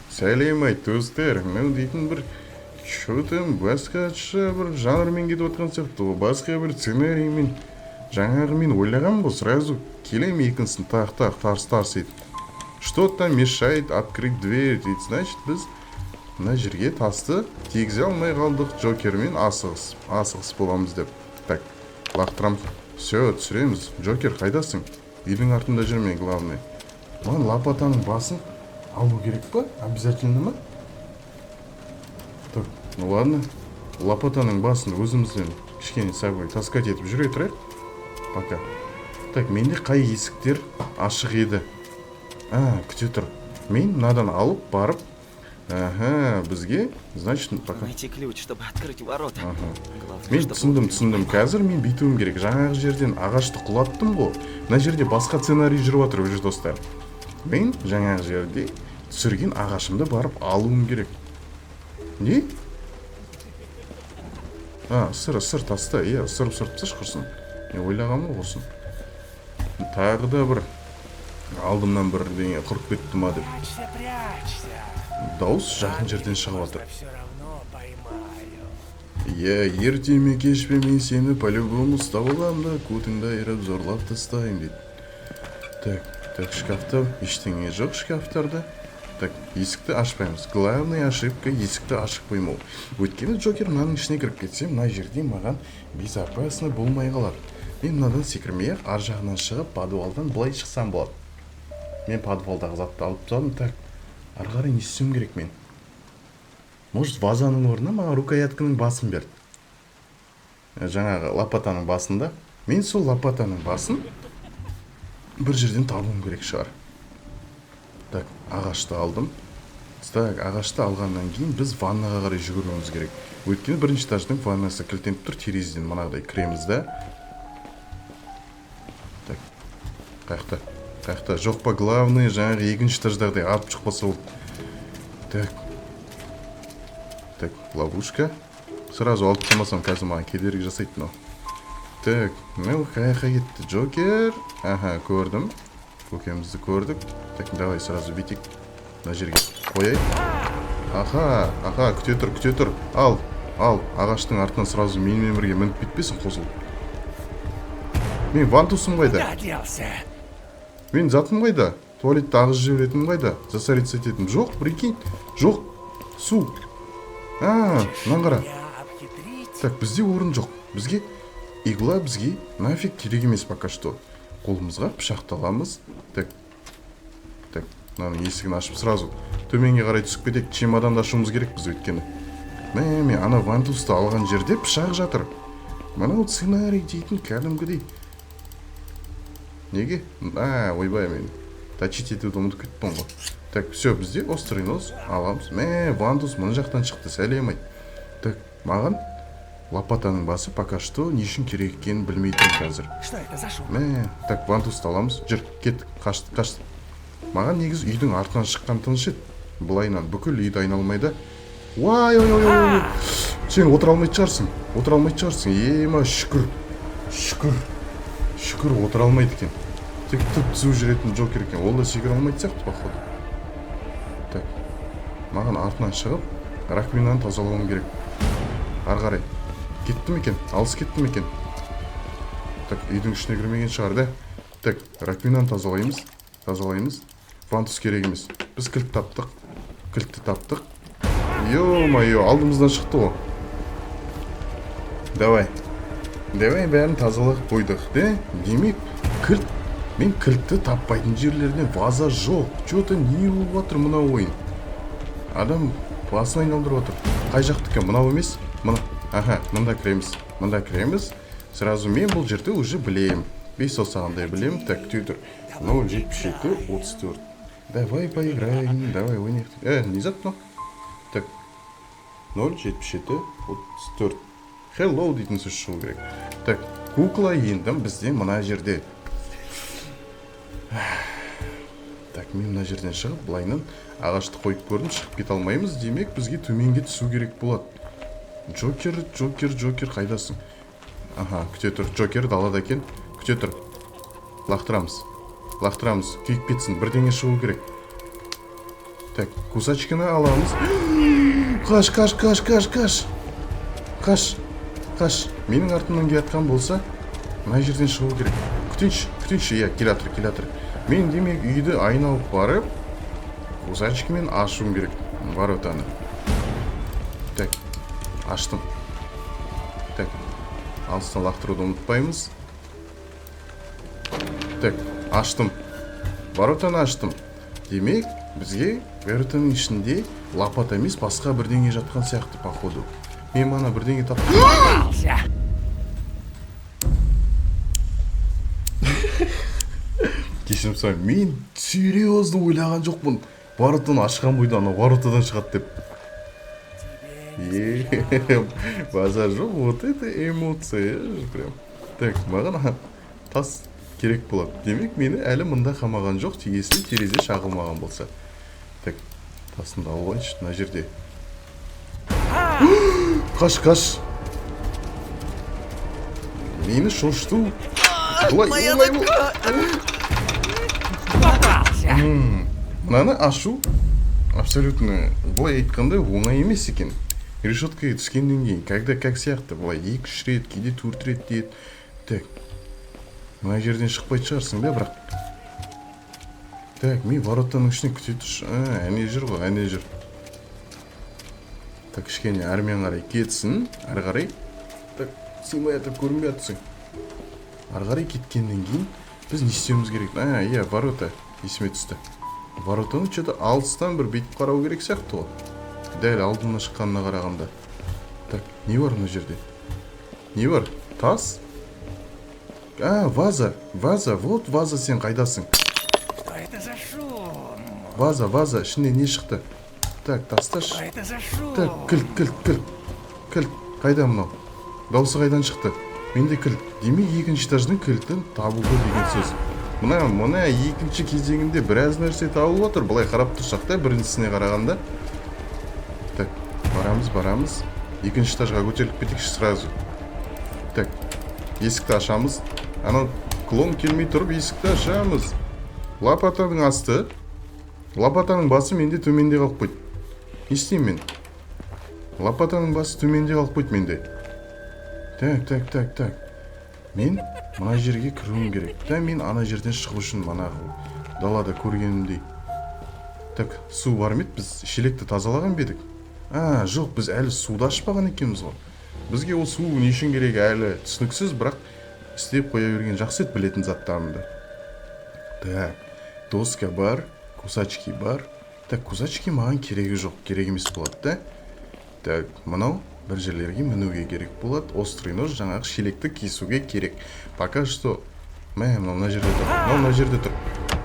сәлем айт, достар. Мынау дейтін бір че-то басқаша бір жанрмен кетіп жатқан сияқты ғой, басқа бір сценариймен. Жаңағы мен ойлағанмын ғой, сразу келем, екіншісін тақ, тақ, тарс, тарс етіп. Что-то мешает открыть дверь дейді. Значит, біз мына жерге тасты тигізе алмай қалдық Джокермен, асығыс асығыс боламыз деп. Так, лақтырамыз, все, түсіреміз. Джокер, қайдасың? Үйдің артында жүрме, главное. Маған лопатаның басын алу керек па, обязательно ма? Так, ну ладно, лопатаның басын өзімізбен кішкене с собой таскать етіп жүре тұрайық пока. Так, менде қай есіктер ашық еді? А, күте тұр, мен мынадан алып барып, аха, бізге, значит, пока Найти ключ, чтобы открыть ворота. Главное, Мен чтобы түсіндім, он түсіндім. Қазір мен бүйтуім керек. Жаңағы жерден ағашты құлаттым ғой. Мына жерде басқа сценарий жүріп жатыр уже, достар. Мен жаңағы жерде түсірген ағашымды барып алуым керек. Не, а, ысыр, ысыр таста, иә, ысырып, ысырып тасташы, құрсын. Мен ойлағанмын ғой, құрсын, тағы да бір алдымнан бірдеңе құрып кетті ма деп. Прячься, прячься. Дауыс жақын жерден шығып жатыр. Все равно поймаю. Иә, ерте ме, кеш пе, мен сені по-любому ұстап аламын да, көтіңді айырып, зорлап тастаймын дейді. Так, так, шкафта ештеңе жоқ, шкафтарда. Так, есікті ашпаймыз. Главный ошибка — есікті ашып қоймау. Өйткені Джокер мынаның ішіне кіріп кетсе, мына жерде маған безопасно болмай қалады. Мен мынадан секірмей ақ, ар жағынан шығып, подвалдан былай шықсам болады. Мен подвалдағы затты алып тастадым. Так, ары қарай не істеуім керек мен? Может, вазаның орнына маған рукоятканың басын берді. Жаңағы лопатаның басында. Мен сол лопатаның басын бір жерден табуым керек шығар. Так, ағашты алдым. Так, ағашты алғаннан кейін біз ваннаға қарай жүгіруіміз керек. Өйткені бірінші этаждың ваннасы кілттеніп тұр, терезеден манағыдай кіреміз да. Так, қаяқта? Қаяқта? Жоқ па, главное, жаңағы екінші этаждағыдай атып шықпаса болды. Так. Так, ловушка. Сразу алып тастамасам, қазір маған кедергі жасайды мынау. Так, мынау қаяққа кетті? Джокер. Аха, көрдім. Көкемізді көрдік. Так, давай сразу бүйтейік. Мына жерге қояйық. Аха, аха, күте тұр, күте тұр. Ал, ал, ағаштың артынан сразу менімен бірге мініп кетпесін қосылып. Мен вантусым қайда? Куда делся? Мен затым қайда? Туалетті ағызып жіберетінім қайда? Засориться ететін. Жоқ, прикинь. Жоқ. Су. А, мынаны қара. Меня обхитрить? Так, бізде орын жоқ. Бізге игла, бізге нафиг керек емес пока что. Қолымызға пышақты аламыз. Так. Так, мынаның есігін ашып, сразу төменге қарай түсіп кетейік. Чемоданды ашуымыз керек біз өйткені. Мә, мен ана вантусты алған жерде пышақ жатыр. Мынау сценарий дейтін кәдімгідей. Неге? А, ойбай, мен точить етуді ұмытып кеттім ғой. Так, все, бізде острый нож, аламыз. Мә, вантус мына жақтан шықты, сәлем айт. Так, маған лопатаның басы пока что не үшін керек екенін білмей тұрмын қазір. Что это за шум? Мә, так, вантусты аламыз. Жүр, кеттік, қаштық, қаштық. Маған негізі үйдің артынан шыққан тыныш еді. Былайынан бүкіл үйді айналмай да. Уай, ой, ой, ой, ой. Сен отыра алмайтын шығарсың. Отыра алмайтын шығарсың. Ема, шүкір. Шүкір. Шүкір, отыра алмайды екен. Тек түп түзу жүретін Джокер екен. Ол да секіре алмайтын сияқты, походу. Так. Маған артынан шығып, раковинаны тазалауым керек. Ары қарай. Кетті ме екен? Алыс кетті ме екен? Так, үйдің ішіне кірмеген шығар, да? Так, раковинаны тазалаймыз. Тазалаймыз. Вантус керек емес. Біз кілт таптық. Кілтті таптық. Ё-моё, алдымыздан шықты ғой. Давай. Давай, бәрін тазалап қойдық, де? Демек, кілт, мен кілтті таппайтын жерлерден ваза жоқ. Че-то не болып жатыр мына ойын? Адам басын айналдырып отыр. Қай жақтікі? Мынау емес? Мына. Аха, мында кіреміз. Мында кіреміз. Сразу мен бұл жерді уже білем. 5 саусағындай білем. Так, күте тұр. 0, 77, 34. Давай поиграем, давай ойнайық. Не зат мынау? Так. 0, 77, 34. Hello дейтін сөз шығу керек. Так, кукла енді бізде мына жерде. Так, мен мына жерден шығып, былайынан ағашты қойып көрдім, шығып кете алмаймыз. Демек, бізге төменге түсу керек болады. Джокер, Джокер, Джокер, қайдасың? Аха, күте тұр. Джокер далада екен. Күте тұр. Лақтырамыз. Лақтырамыз. Күйіп кетсін, бірдеңе шығу керек. Так, кусачканы аламыз. Қаш, қаш, қаш, қаш, қаш. Қаш. Қаш. Менің артымнан келе жатқан болса, мына жерден шығу керек. Күтейінші, күтейінші. Иә, келе жатыр, келе жатыр. Мен демек үйді айналып барып, кусачкамен ашуым керек воротаны. Так, аштым. Так, алыстан лақтыруды ұмытпаймыз. Так, аштым. Воротаны аштым. Демек, бізге воротаның ішінде лопата емес, басқа бірдеңе жатқан сияқты, походу. Мен мана бірдеңе таптым. Кешірім сұраймын, мен серьезно ойлаған жоқпын. Воротаны ашқан бойда анау воротадан шығады деп. Базар жоқ, вот это эмоция прям. Так, маған тас керек болады. Демек, мені әлі мында қамаған жоқ, если терезе шағылмаған болса. Так, тасымды алып алайыншы мына жерде. Қаш, қаш. Мені шошыту. Былай, оңай бол. Мынаны ашу абсолютно, былай айтқанда, оңай емес екен. Решеткаға түскеннен кейін, когда как сияқты, былай 2-3 рет, кейде 4 рет дейді. Так, мына жерден шықпайтын шығарсың да, бірақ. Так, мен воротаның ішіне күте тұршы. Әне жүр ғой, әне жүр. Так, кішкене әрмен қарай кетсін, әрі қарай. Так, сыймай атып көрінбей атсың. Әрі қарай кеткеннен кейін біз не істеуіміз керек? Иә, ворота есіме түсті. Воротаны чё-то алыстан бір бүйтіп қарау керек сияқты ғой. Дәл алдымнан шыққанына қарағанда. Так, не бар мына жерде? Не бар? Тас? Ваза, ваза, вот ваза, сен қайдасың? Что это за шум? Ваза, ваза, ішінде не шықты? Так, тасташы. Что это за шум? Так, кілт, кілт, кілт. Кілт, қайда мынау? Дауысы қайдан шықты? Менде кілт. Демек, екінші этаждың кілтін табылды деген сөз. Мына екінші кезеңінде біраз нәрсе табылып отыр. Былай қарап тұрсақ та, біріншісіне қарағанда. Так, барамыз, барамыз. Екінші этажға көтеріліп кетейікші сразу. Так, есікті ашамыз. Анау клон келмей тұрып есікті ашамыз. Лопатаның асты. Лопатаның басы менде төменде қалып қойды. Не істеймін мен? Лопатаның басы төменде қалып қойды менде. Так, так, так, так. Мен мына жерге кіруім керек. Да, мен ана жерден шығу үшін манағы далада көргенімдей. Так, су бар ма еді? Біз шелекті тазалаған ба едік? Жоқ, біз әлі суды ашпаған екенбіз ғой. Бізге ол су не үшін керек әлі түсініксіз, бірақ істеп қоя берген жақсы еді білетін заттарымды. Так, доска бар, кусачки бар. Так, кусачки маған керегі жоқ, керек емес болады да. Так, мынау бір жерлерге мінуге керек болады. Острый нож жаңағы шелекті кесуге керек. Пока что, мә, мынау мына жерде тұр. Мынау мына жерде тұр.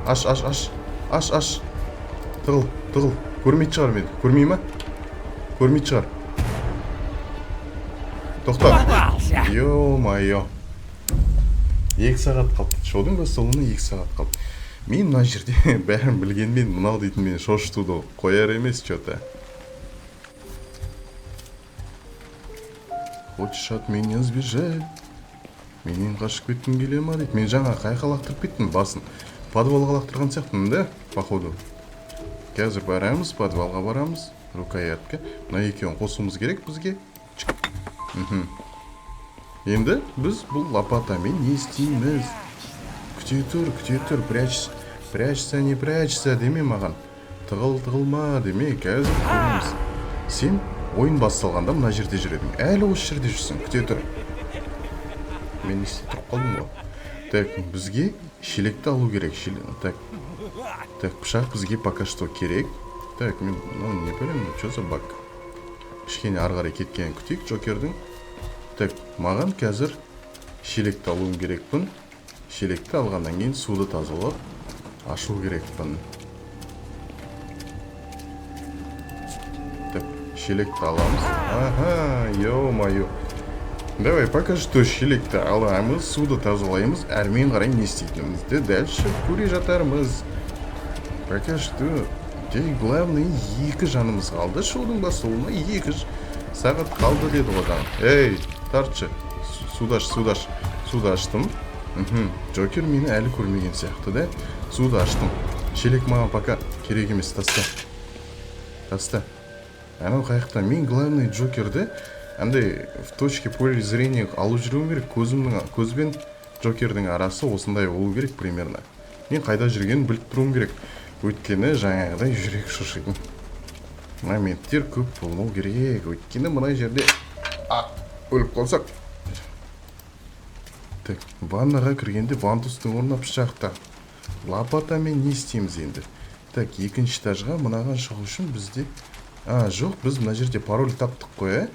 Аш, аш, аш. Аш, аш. Тығыл, тығыл. Көрмейтін шығар мені. Көрмей ма? Көрмейтін шығар. Тоқта. Ё-моё. 2 сағат қалды. Шоудың басталуына 2 сағат қалды. Мен мына жерде бәрін білгенмен мынау дейтін мені шошытуды қояр емес чё-то. Хочешь от меня сбежать? Менен қашып кеткің келе ма дейді. Мен жаңа қайқа лақтырып кеттім басын. Подвалға лақтырған сияқтымын да, походу. Қазір барамыз, подвалға барамыз. Рукоятка. Мына екеуін қосуымыз керек бізге. Чик. Енді біз бұл лопатамен не істейміз? Күте тұр, күте тұр, прячься. Прячься, не прячься деме маған. Тығыл, тығылма деме, қазір көреміз. Сен ойын басталғанда мына жерде жүр едің. Әлі осы жерде жүрсің, күте тұр. Мен не істеп тұрып қалдым ғой. Так, бізге шелекті алу керек. Так. Так, пышақ бізге пока что керек. Так, мен мынау не білемін, что за баг? Кішкене ары қарай кеткенін күтейік Джокердің. Так, маған қазір шелекті алуым керекпін. Шелекті алғаннан кейін суды тазалап ашу керекпін. Так, шелекті аламыз. Аха, ё-моё. Давай, пока что шелекті аламыз, суды тазалаймыз, әрмен қарай не істейтінімізді дальше көре жатармыз. Пока что, тек главный 2 жанымыз қалды. Шоудың басталуына 2 сағат қалды деді ғой жаңа. Ей, тартшы. Суды аш, суды аш. Суды аштым. Джокер мені әлі көрмеген сияқты да. Суды аштым. Шелек маған пока керек емес, таста. Таста. Анау қаяқта? Мен главный Джокерді андай в точке поля зрения алып жүруім керек. Көзбен Джокердің арасы осындай болу керек примерно. Мен қайда жүргенін біліп тұруым керек. Өйткені жаңағыдай жүрек шошитын моменттер көп болмау керек. Өйткені мына жерде өліп қалсақ. Так, ваннаға кіргенде вантустың орнына пышақта. Лопатамен не істейміз енді? Так, екінші этажға мынаған шығу үшін бізде... А, жоқ, біз мына жерде пароль таптық қой, ә?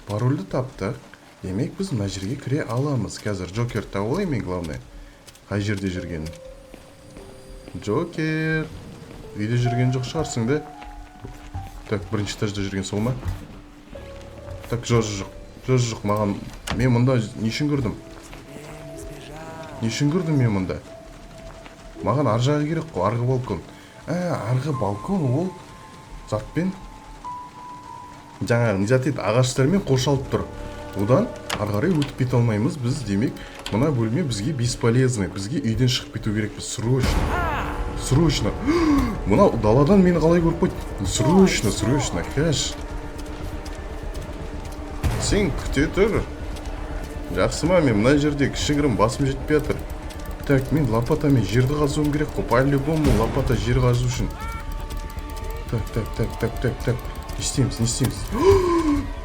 Парольді таптық. Демек, біз мына жерге кіре аламыз. Қазір Джокер тауып алайын мен, главное. Қай жерде жүргенін. Джокер. Үйде жүрген жоқ шығарсың да? Так, бірінші этажда жүрген сол ма? Так, жоқ, жоқ, жоқ, жоқ, маған... Мен мұнда не үшін кірдім? Не үшін кірдім мен мұнда? Маған ар жағы керек қой, арғы балкон. Арғы балкон ол затпен жаңағы не зат еді, ағаштармен қоршалып тұр. Одан ары қарай өтіп кете алмаймыз біз. Демек, мына бөлме бізге бесполезный. Бізге үйден шығып кету керекпіз срочно. Срочно. Мынау даладан мені қалай көріп қойды? Срочно, срочно, кәш. Сен күте тұр. Жақсы ма, мен мына жерде кішігірім басым жетпей жатыр. Так, мен лопатамен жерді қазуым керек қой. По-любому лопата жер қазу үшін. Так, так, так, так, так, так. Не істейміз, не істейміз?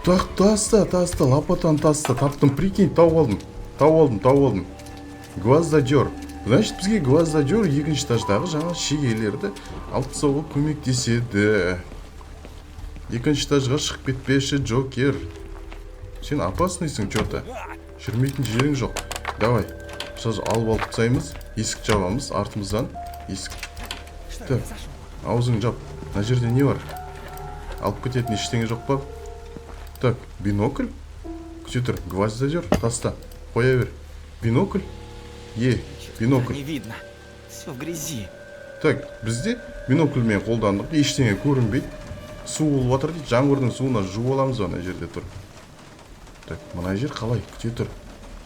Так, таста, таста, лопатаны таста. Таптым, прикинь, тауып алдым. Тауып алдым, тауып алдым. Гвоздодер. Значит, бізге гвоздодер екінші этаждағы жаңа шегелерді алып тастауға көмектеседі. Екінші этажға шығып кетпеші, Джокер. Сен опасныйсың, чё-то. Жүрмейтін жерің жоқ. Давай, сразу алып алып тастаймыз. Есік жабамыз, артымыздан. Есік. Так, аузың жап. Мына жерде не бар? Алып кететін ештеңе жоқ па? Так, бинокль? Күте тұр, гвоздодер, таста. Қоя бер. Бинокль? Е, бинокль. Не видно. Все в грязи. Так, бізде бинокльмен қолдандық, ештеңе көрінбейді. Су болып жатыр дейді, жаңбырдың суына жуып аламыз ана жерде тұр. Так, мына жер қалай? Күте тұр.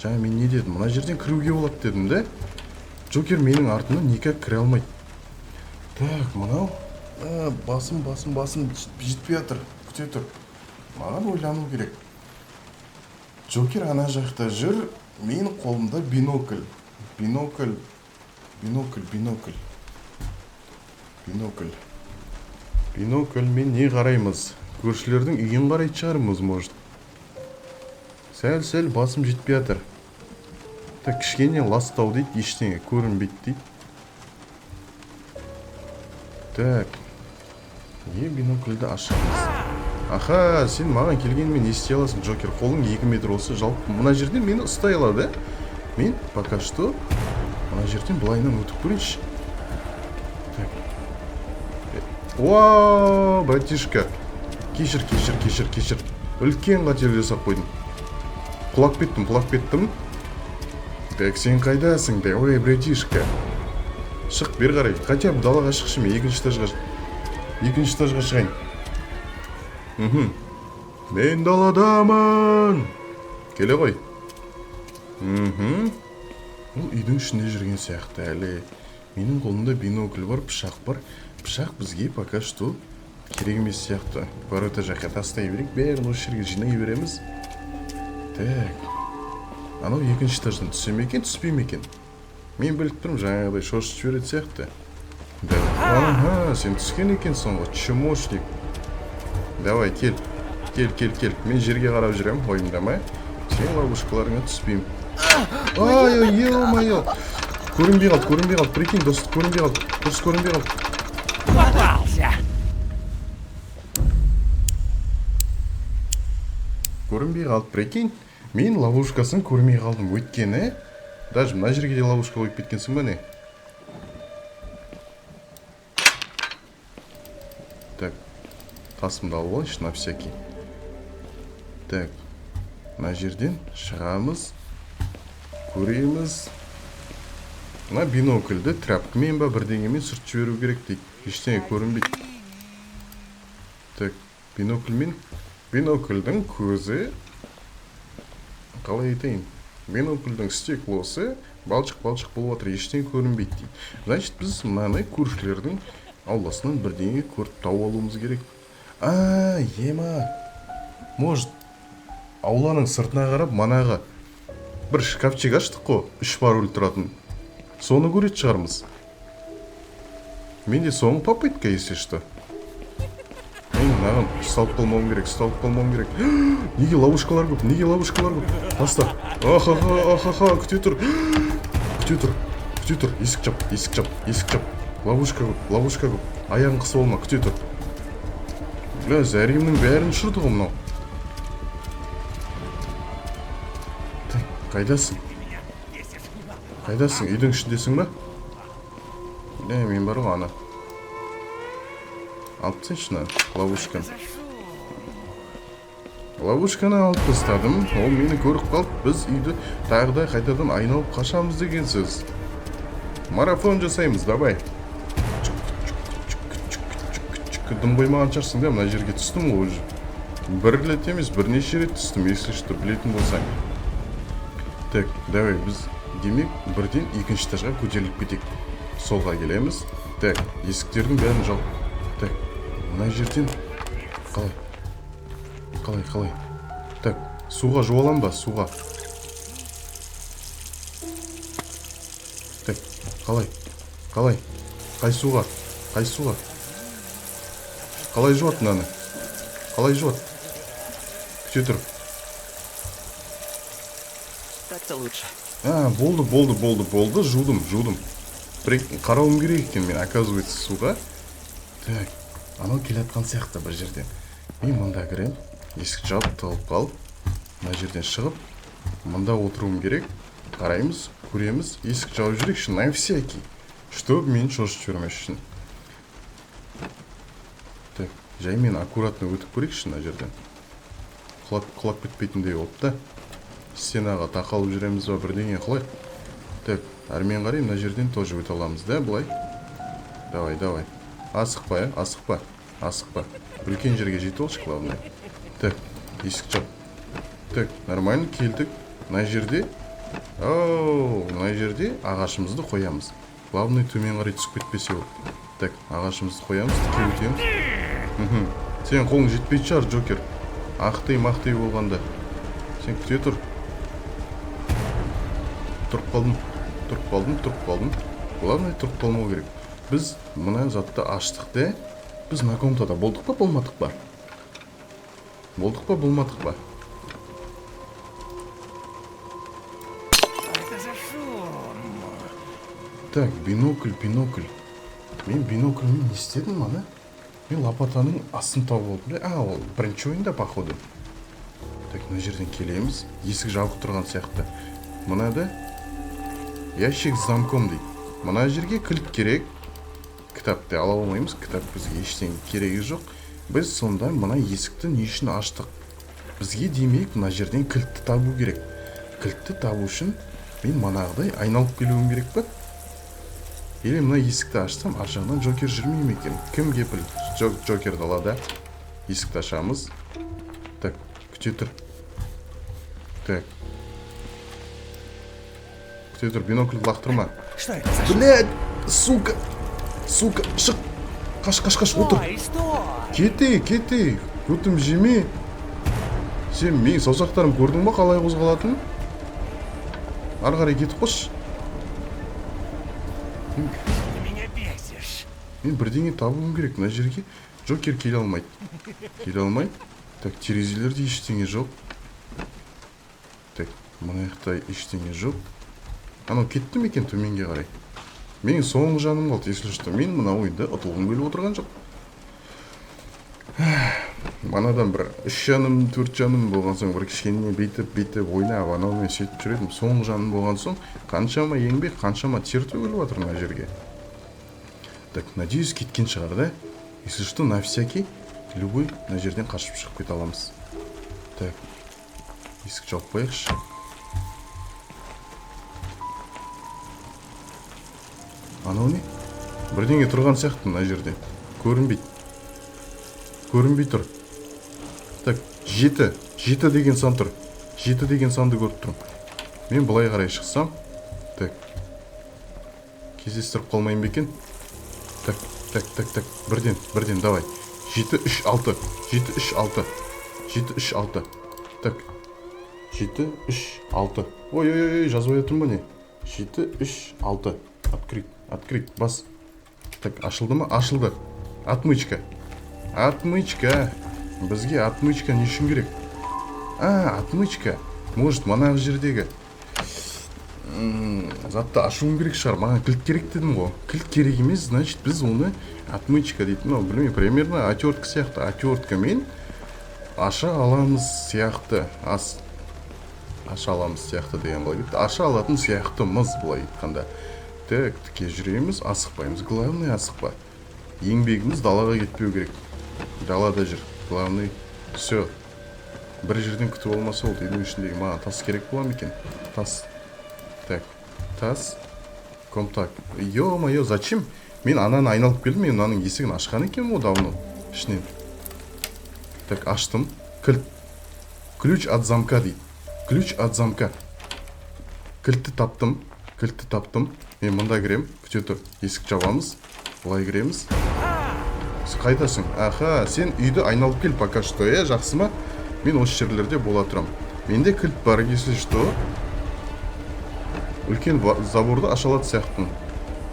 Жаңа мен не дедім? Мына жерден кіруге болады дедім, да? Джокер менің артымнан никак кіре алмайды. Так, мынау, басым, басым, басым жетпей жатыр. Күте тұр. Маған ойлану керек. Джокер ана жақта жүр, менің қолымда бинокль. Бинокль, бинокль, бинокль. Бинокль. Бинокльмен не қараймыз? Көршілердің үйін қарайтын шығармыз, может. Сәл-сәл басым жетпей жатыр. Так, кішкене ластау дейді, ештеңе көрінбейді дейді. Так. Не бинокльді ашамыз? Аха, сен маған келгенмен не істей аласың, Джокер? Қолың 2 метр болса, жалпы мына жерден мені ұстай алады, ә? Мен пока что мына жерден былайынан өтіп көрейінші. Так. Уау, братишка. Кешір, кешір, кешір, кешір. Үлкен қателік жасап қойдым. Құлап кеттім, құлап кеттім. Так, сен қайдасың? Ой, братишка. Шық, бері қарай. Хотя бы далаға шықшы, мен екінші этажға шығайын. Мен даладамын. Келе ғой. Ол үйдің ішінде жүрген сияқты әлі. Менің қолымда бинокль бар, пышақ бар. Пышақ бізге пока что керек емес сияқты. Ворота жаққа тастай берейік, бәрін осы жерге жинай береміз. Так. Анау екінші этаждан түсе ме екен, түспей ме екен? Мен біліп тұрмын, жаңағыдай шошытып жіберетін сияқты. Давай. Ага, сен түскен екенсің ғой, чмошник. Давай, кел. Кел, кел, кел. Мен жерге қарап жүремін, ойымдамай. Сен ловушкаларыңа түспеймін. Ай, ой, ё-моё. Көрінбей қалды, көрінбей қалды. Прикинь, дос, көрінбей қалды. Дос, көрінбей қалды. Попался. Көрінбей қалды, прикинь. Мен ловушкасын көрмей қалдым, өйткені даже мына жерге де ловушка қойып кеткенсің ба не? Так, қасымды алып алайыншы на всякий. Так, мына жерден шығамыз, көреміз. Мына бинокльді тряпкамен ба бірдеңемен сүртіп жіберу керек дейді. Ештеңе көрінбейді. Так, бинокльмен, бинокльдің көзі, қалай айтайын, бинокльдің стеклосы балшық-балшық болып жатыр, ештеңе көрінбейді дейді. Значит, біз мынаны көршілердің ауласынан бірдеңе көріп тауып алуымыз керек. А, ема. Может, ауланың сыртына қарап манағы бір шкафчик аштық қой, 3 пароль тұратын. Соны көретін шығармыз. Менде соңғы попытка, если что. Мен мынаған ұсталып қалмауым керек, ұсталып қалмауым керек. Неге ловушкалар көп, неге ловушкалар көп? Таста. Ахаха, ахаха, күте тұр. Күте тұр, күте тұр. Есік жап, есік жап, есік жап. Ловушка көп, ловушка көп. Аяғын қысып алма, күте тұр. Бля, зәремнің бәрін ұшырды ғой мынау. Так, қайдасың? Қайдасың? Үйдің ішіндесің ба? Не, мен бар ғой ана. Алып тастайыншы мына ловушканы. Ловушканы алып тастадым. Ол мені көріп қалды. Біз үйді тағы да қайтадан айналып қашамыз деген сөз. Марафон жасаймыз, давай. Дым қоймаған шығарсың да, мына жерге түстім ғой уже. Бір рет емес, бірнеше рет түстім, если что, білетін болсаң. Так, давай біз демек бірден екінші этажға көтеріліп кетейік. Солға келеміз. Так, есіктердің бәрін жауып. Так, мына жерден қалай? Қалай, қалай? Так, суға жуалам ба? Суға. Так, қалай? Қалай? Қай суға? Қай суға? Қалай жуады мынаны? Қалай жуады? Күте тұр. Так-то лучше. А, болды, болды, болды, болды. Жудым, жудым. Қарауым керек екен мен, оказывается, суға. Так, анау келе жатқан сияқты бір жерден. Мен мында кірем. Есік жауып, тығылып қалып, мына жерден шығып, мында отыруым керек. Қараймыз, көреміз. Есік жауып жіберейікші, на всякий. Чтоб мені шошытып жібермес үшін. Так, жаймен аккуратно өтіп көрейікші мына жерден. Құлап кетпейтіндей болып та. Стенаға тақалып жүреміз ба, бірдеңе қылайық. Так, әрмен қарай мына жерден тоже өте аламыз да, былай. Давай, давай. Асықпа, асықпа, асықпа. Үлкен жерге жетіп алшы, главное. Так, есік жап. Так, нормально келдік. Мына жерде, оу, мына жерде ағашымызды қоямыз. Главное, төмен қарай түсіп кетпесе болды. Так, ағашымызды қоямыз, тіке өтеміз. Сен қолың жетпейтін шығар, Джокер. Ақтый-мақтый болғанда. Сен күте тұр. Тұрып қалдым, тұрып қалдым, тұрып қалдым. Главное, тұрып қалмау керек. Біз мына затты аштық та. Біз мына комнатада болдық па, болмадық па? Болдық па, болмадық па? Так, бинокль, бинокль. Мен бинокльмен не істедім ана? Мен лопатаның астын тауып алдым. А, ол бірінші ойында, походу. Так, мына жерден келеміз. Есік жабық тұрған сияқты. Мынада ящик с замком дейді. Мына жерге кілт керек. Кітапты ала алмаймыз. Кітап бізге ештеңе керегі жоқ. Біз сонда мына есікті не үшін аштық? Бізге демек мына жерден кілтті табу керек. Кілтті табу үшін мен манағыдай айналып келуім керек па? Или мына есікті ашсам, ар жағынан Джокер жүрмей ме екен? Кім кепіл? Джокер далада. Есікті ашамыз. Так, күте тұр. Так. Күте тұр, бинокльді лақтырма. Блядь, сука! Сука, шық! Қаш, қаш, қаш, отыр. Кете, кете, көтім жеме. Сен менің саусақтарым көрдің ба қалай қозғалатынын? Ары қарай кетіп қойшы. Мен бірдеңе табуым керек. Мына жерге Джокер келе алмайды. Келе алмайды. Так, терезелерде ештеңе жоқ. Так, мына жақта ештеңе жоқ. Анау кетті ме екен төменге қарай? Менің соңғы жаным қалды, если что. Мен мына ойында ұтылғым келіп отырған жоқ. Манадан бір 3,5, 4,5 болған соң бір кішкене бүйтіп бүйтіп ойнап, анаумен сөйтіп жүр едім. Соңғы жаным болған соң қаншама еңбек, қаншама тер төгіліп жатыр мына жерге. Так, надеюсь, кеткен шығар да. Если что, на всякий любой мына жерден қашып шығып кете аламыз. Так, есік жауып қояйықшы. Анау не? Бірдеңе тұрған сияқты мына жерде. Көрінбейді. Көрінбей тұр. Так, 7. 7 деген сан тұр. 7 деген санды көріп тұрмын. Мен былай қарай шықсам, так, кездестіріп қалмайын ба екен? Так, так, так, так. Бірден, бірден, давай. 7, 3, 6. 7, 3, 6. 7, 3, 6. Так. 7, 3, 6. Ой, ой, ой, ой, жазбай отырмын ба не? 7, 3, 6. Открыть, открыть, бас. Так, ашылды ма? Ашылды. Отмычка. Отмычка. Бізге отмычка не үшін керек? А, отмычка. Может, манағы жердегі затты ашуым керек шығар. Маған кілт керек дедім ғой. Кілт керек емес, значит, біз оны отмычка дейді. Мынау, білмеймін, примерно отвертка сияқты. Отверткамен аша аламыз сияқты. Аша аламыз сияқты деген былай кетті. Аша алатын сияқтымыз былай айтқанда. Так, тіке жүреміз, асықпаймыз. Главное, асықпа. Еңбегіміз далаға кетпеу керек. Далада жүр. Главное, все. Бір жерден күтіп алмаса болды. Үйдің ішіндегі маған тас керек бола ма екен? Тас. Так, тас. Комтак. Ё-моё, зачем? Мен ананы айналып келдім, мен мынаның есігін ашқан екенмін ғой давно. Ішінен. Так, аштым. Кілт. Ключ от замка дейді. Ключ от замка. Кілтті таптым. Кілтті таптым. Мен мында кірем. Күте тұр. Есік жабамыз. Былай кіреміз. Сен қайдасың? Аха, сен үйді айналып кел пока что, жақсы ма? Мен осы жерлерде бола тұрам. Менде кілт бар, если что. Үлкен заборды аша алатын сияқтымын.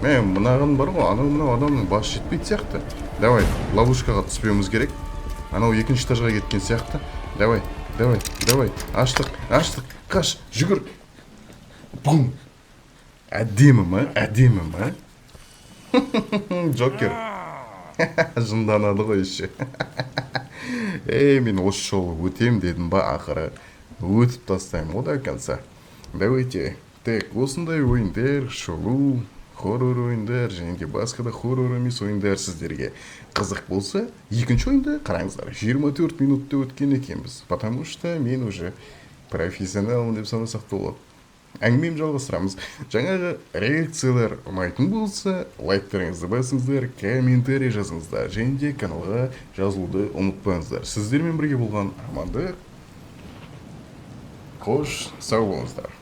Мә, мынаған бар ғой, анау мынау адамның басы жетпейтін сияқты. Давай, ловушкаға түспеуіміз керек. Анау екінші этажға кеткен сияқты. Давай, давай, давай. Аштық, аштық. Қаш, жүгір. Бум. Әдемі ма? Әдемі ма? Джокер. Жынданады ғой еще. Ей, мен осы жолы өтем дедім ба ақыры. Өтіп тастаймын ғой до конца. Давайте. Так, осындай ойындар, шолу, хоррор ойындар және де басқа да хоррор емес ойындар сіздерге қызық болса, екінші ойынды қараңыздар. 24 минутта өткен екенбіз. Потому что мен уже профессионалмын деп санасақ та болады. Әңгімемді жалғастырамыз. Жаңағы реакциялар ұнайтын болса, лайктарыңызды басыңыздар, комментарий жазыңыздар және де каналға жазылуды ұмытпаңыздар. Сіздермен бірге болған Амандық. Қош, сау болыңыздар.